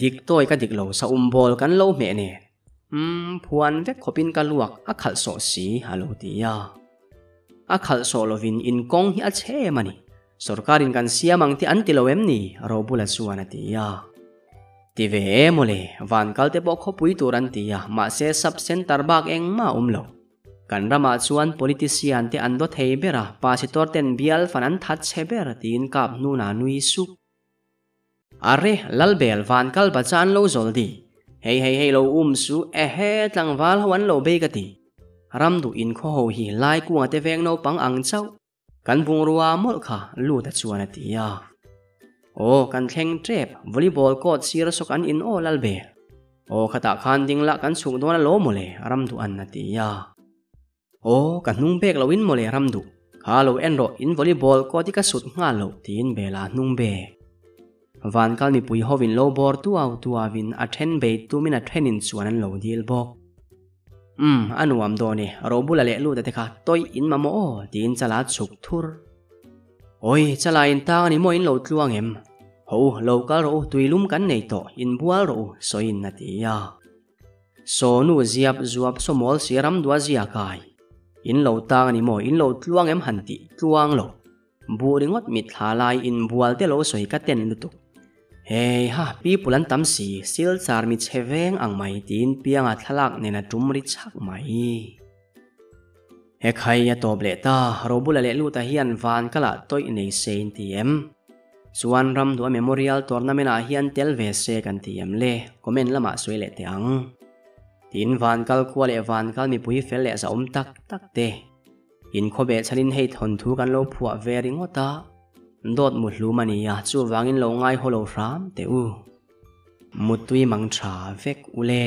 Diktawi ka dik lo sa um bawl kan lo hmeh nen. Umm, phuan vek khawpin ka luak a khalh sawh si, a lo ti a. A khalh sawh lovin in kawng hi a chhe em a ni. Sorkarin kan siam ang tih an ti lo em ni? Robula chuan a ti a. Ti ve e mawle, van kal te pawh khawpui tur an ti a, mahse sub centre bak engmah a awm lo. Kan ramah chuan politician te an daw thei ber a, pasitor ten bial fan an that chhe ber tiin kap hnunah nui sup. Are, Lalbel van kal bacha an lo zawl di. Hei hei hei lo um su, ehe, tlangval ho an lo bei ka ti. Ram duh in khaw ho hi lai kunga te veng naupang ang chauh. Kan bungrua mawlh kha lut a chuan a ti a. Aw, kan thleng tep, volleyball court sir sawk an in aw Lalbel. Aw, khatah khan ding lah kan chhuk dawn alawm mawle, ram duh an a ti a. Aw, ka hnung bek lo in mawle ram duh. Kha lo en rawh, in volleyball court hi ka sut nghal loh, tiin Bela hnung bek. Van kal mipui hovin lo bawr tuau tuauin a then bei tumin a thenin chuan an lo dil bawk. Umm, a nuam dawn e, Robula leh Luta te kha tawih in mamawh aw, tiin Chala chhuk thur. Awi, Chala in tang a ni maw in lo tluang em? Ho u, lo kal rawh u, tuilum kan nei tawh, inbual rawh u, sawiin a ti a. Saw nu ziap zuap saw mawl si ram dua zia kai. In lo tang a ni maw, in lo tluang em han tih tluang lo. Buh ringawt mit thla lai in bual te lo sawi ka ten lutuk. Hei ha, people an tam si, silchar mi chhe veng ang mai tiin pianga thlalak nen a tum ri chak mai. He khai a tawp leh ta, Robula leh Luta hian van kalah tawih nei se in ti em? Chuan Ramdua Memorial Tournament ah hian tel ve se kan ti em le? Comment lamah sawi leh teh ang. Tin van kal khua leh van kal mipui fel leh zahawm tak tak te. In khawbeh chhanin hei thawnthu kan lo phuah ve ringawt a, dawt mu hlum a nia, chuvangin lo ngai haw lo hram teh u. Mutui mang tha vek u le.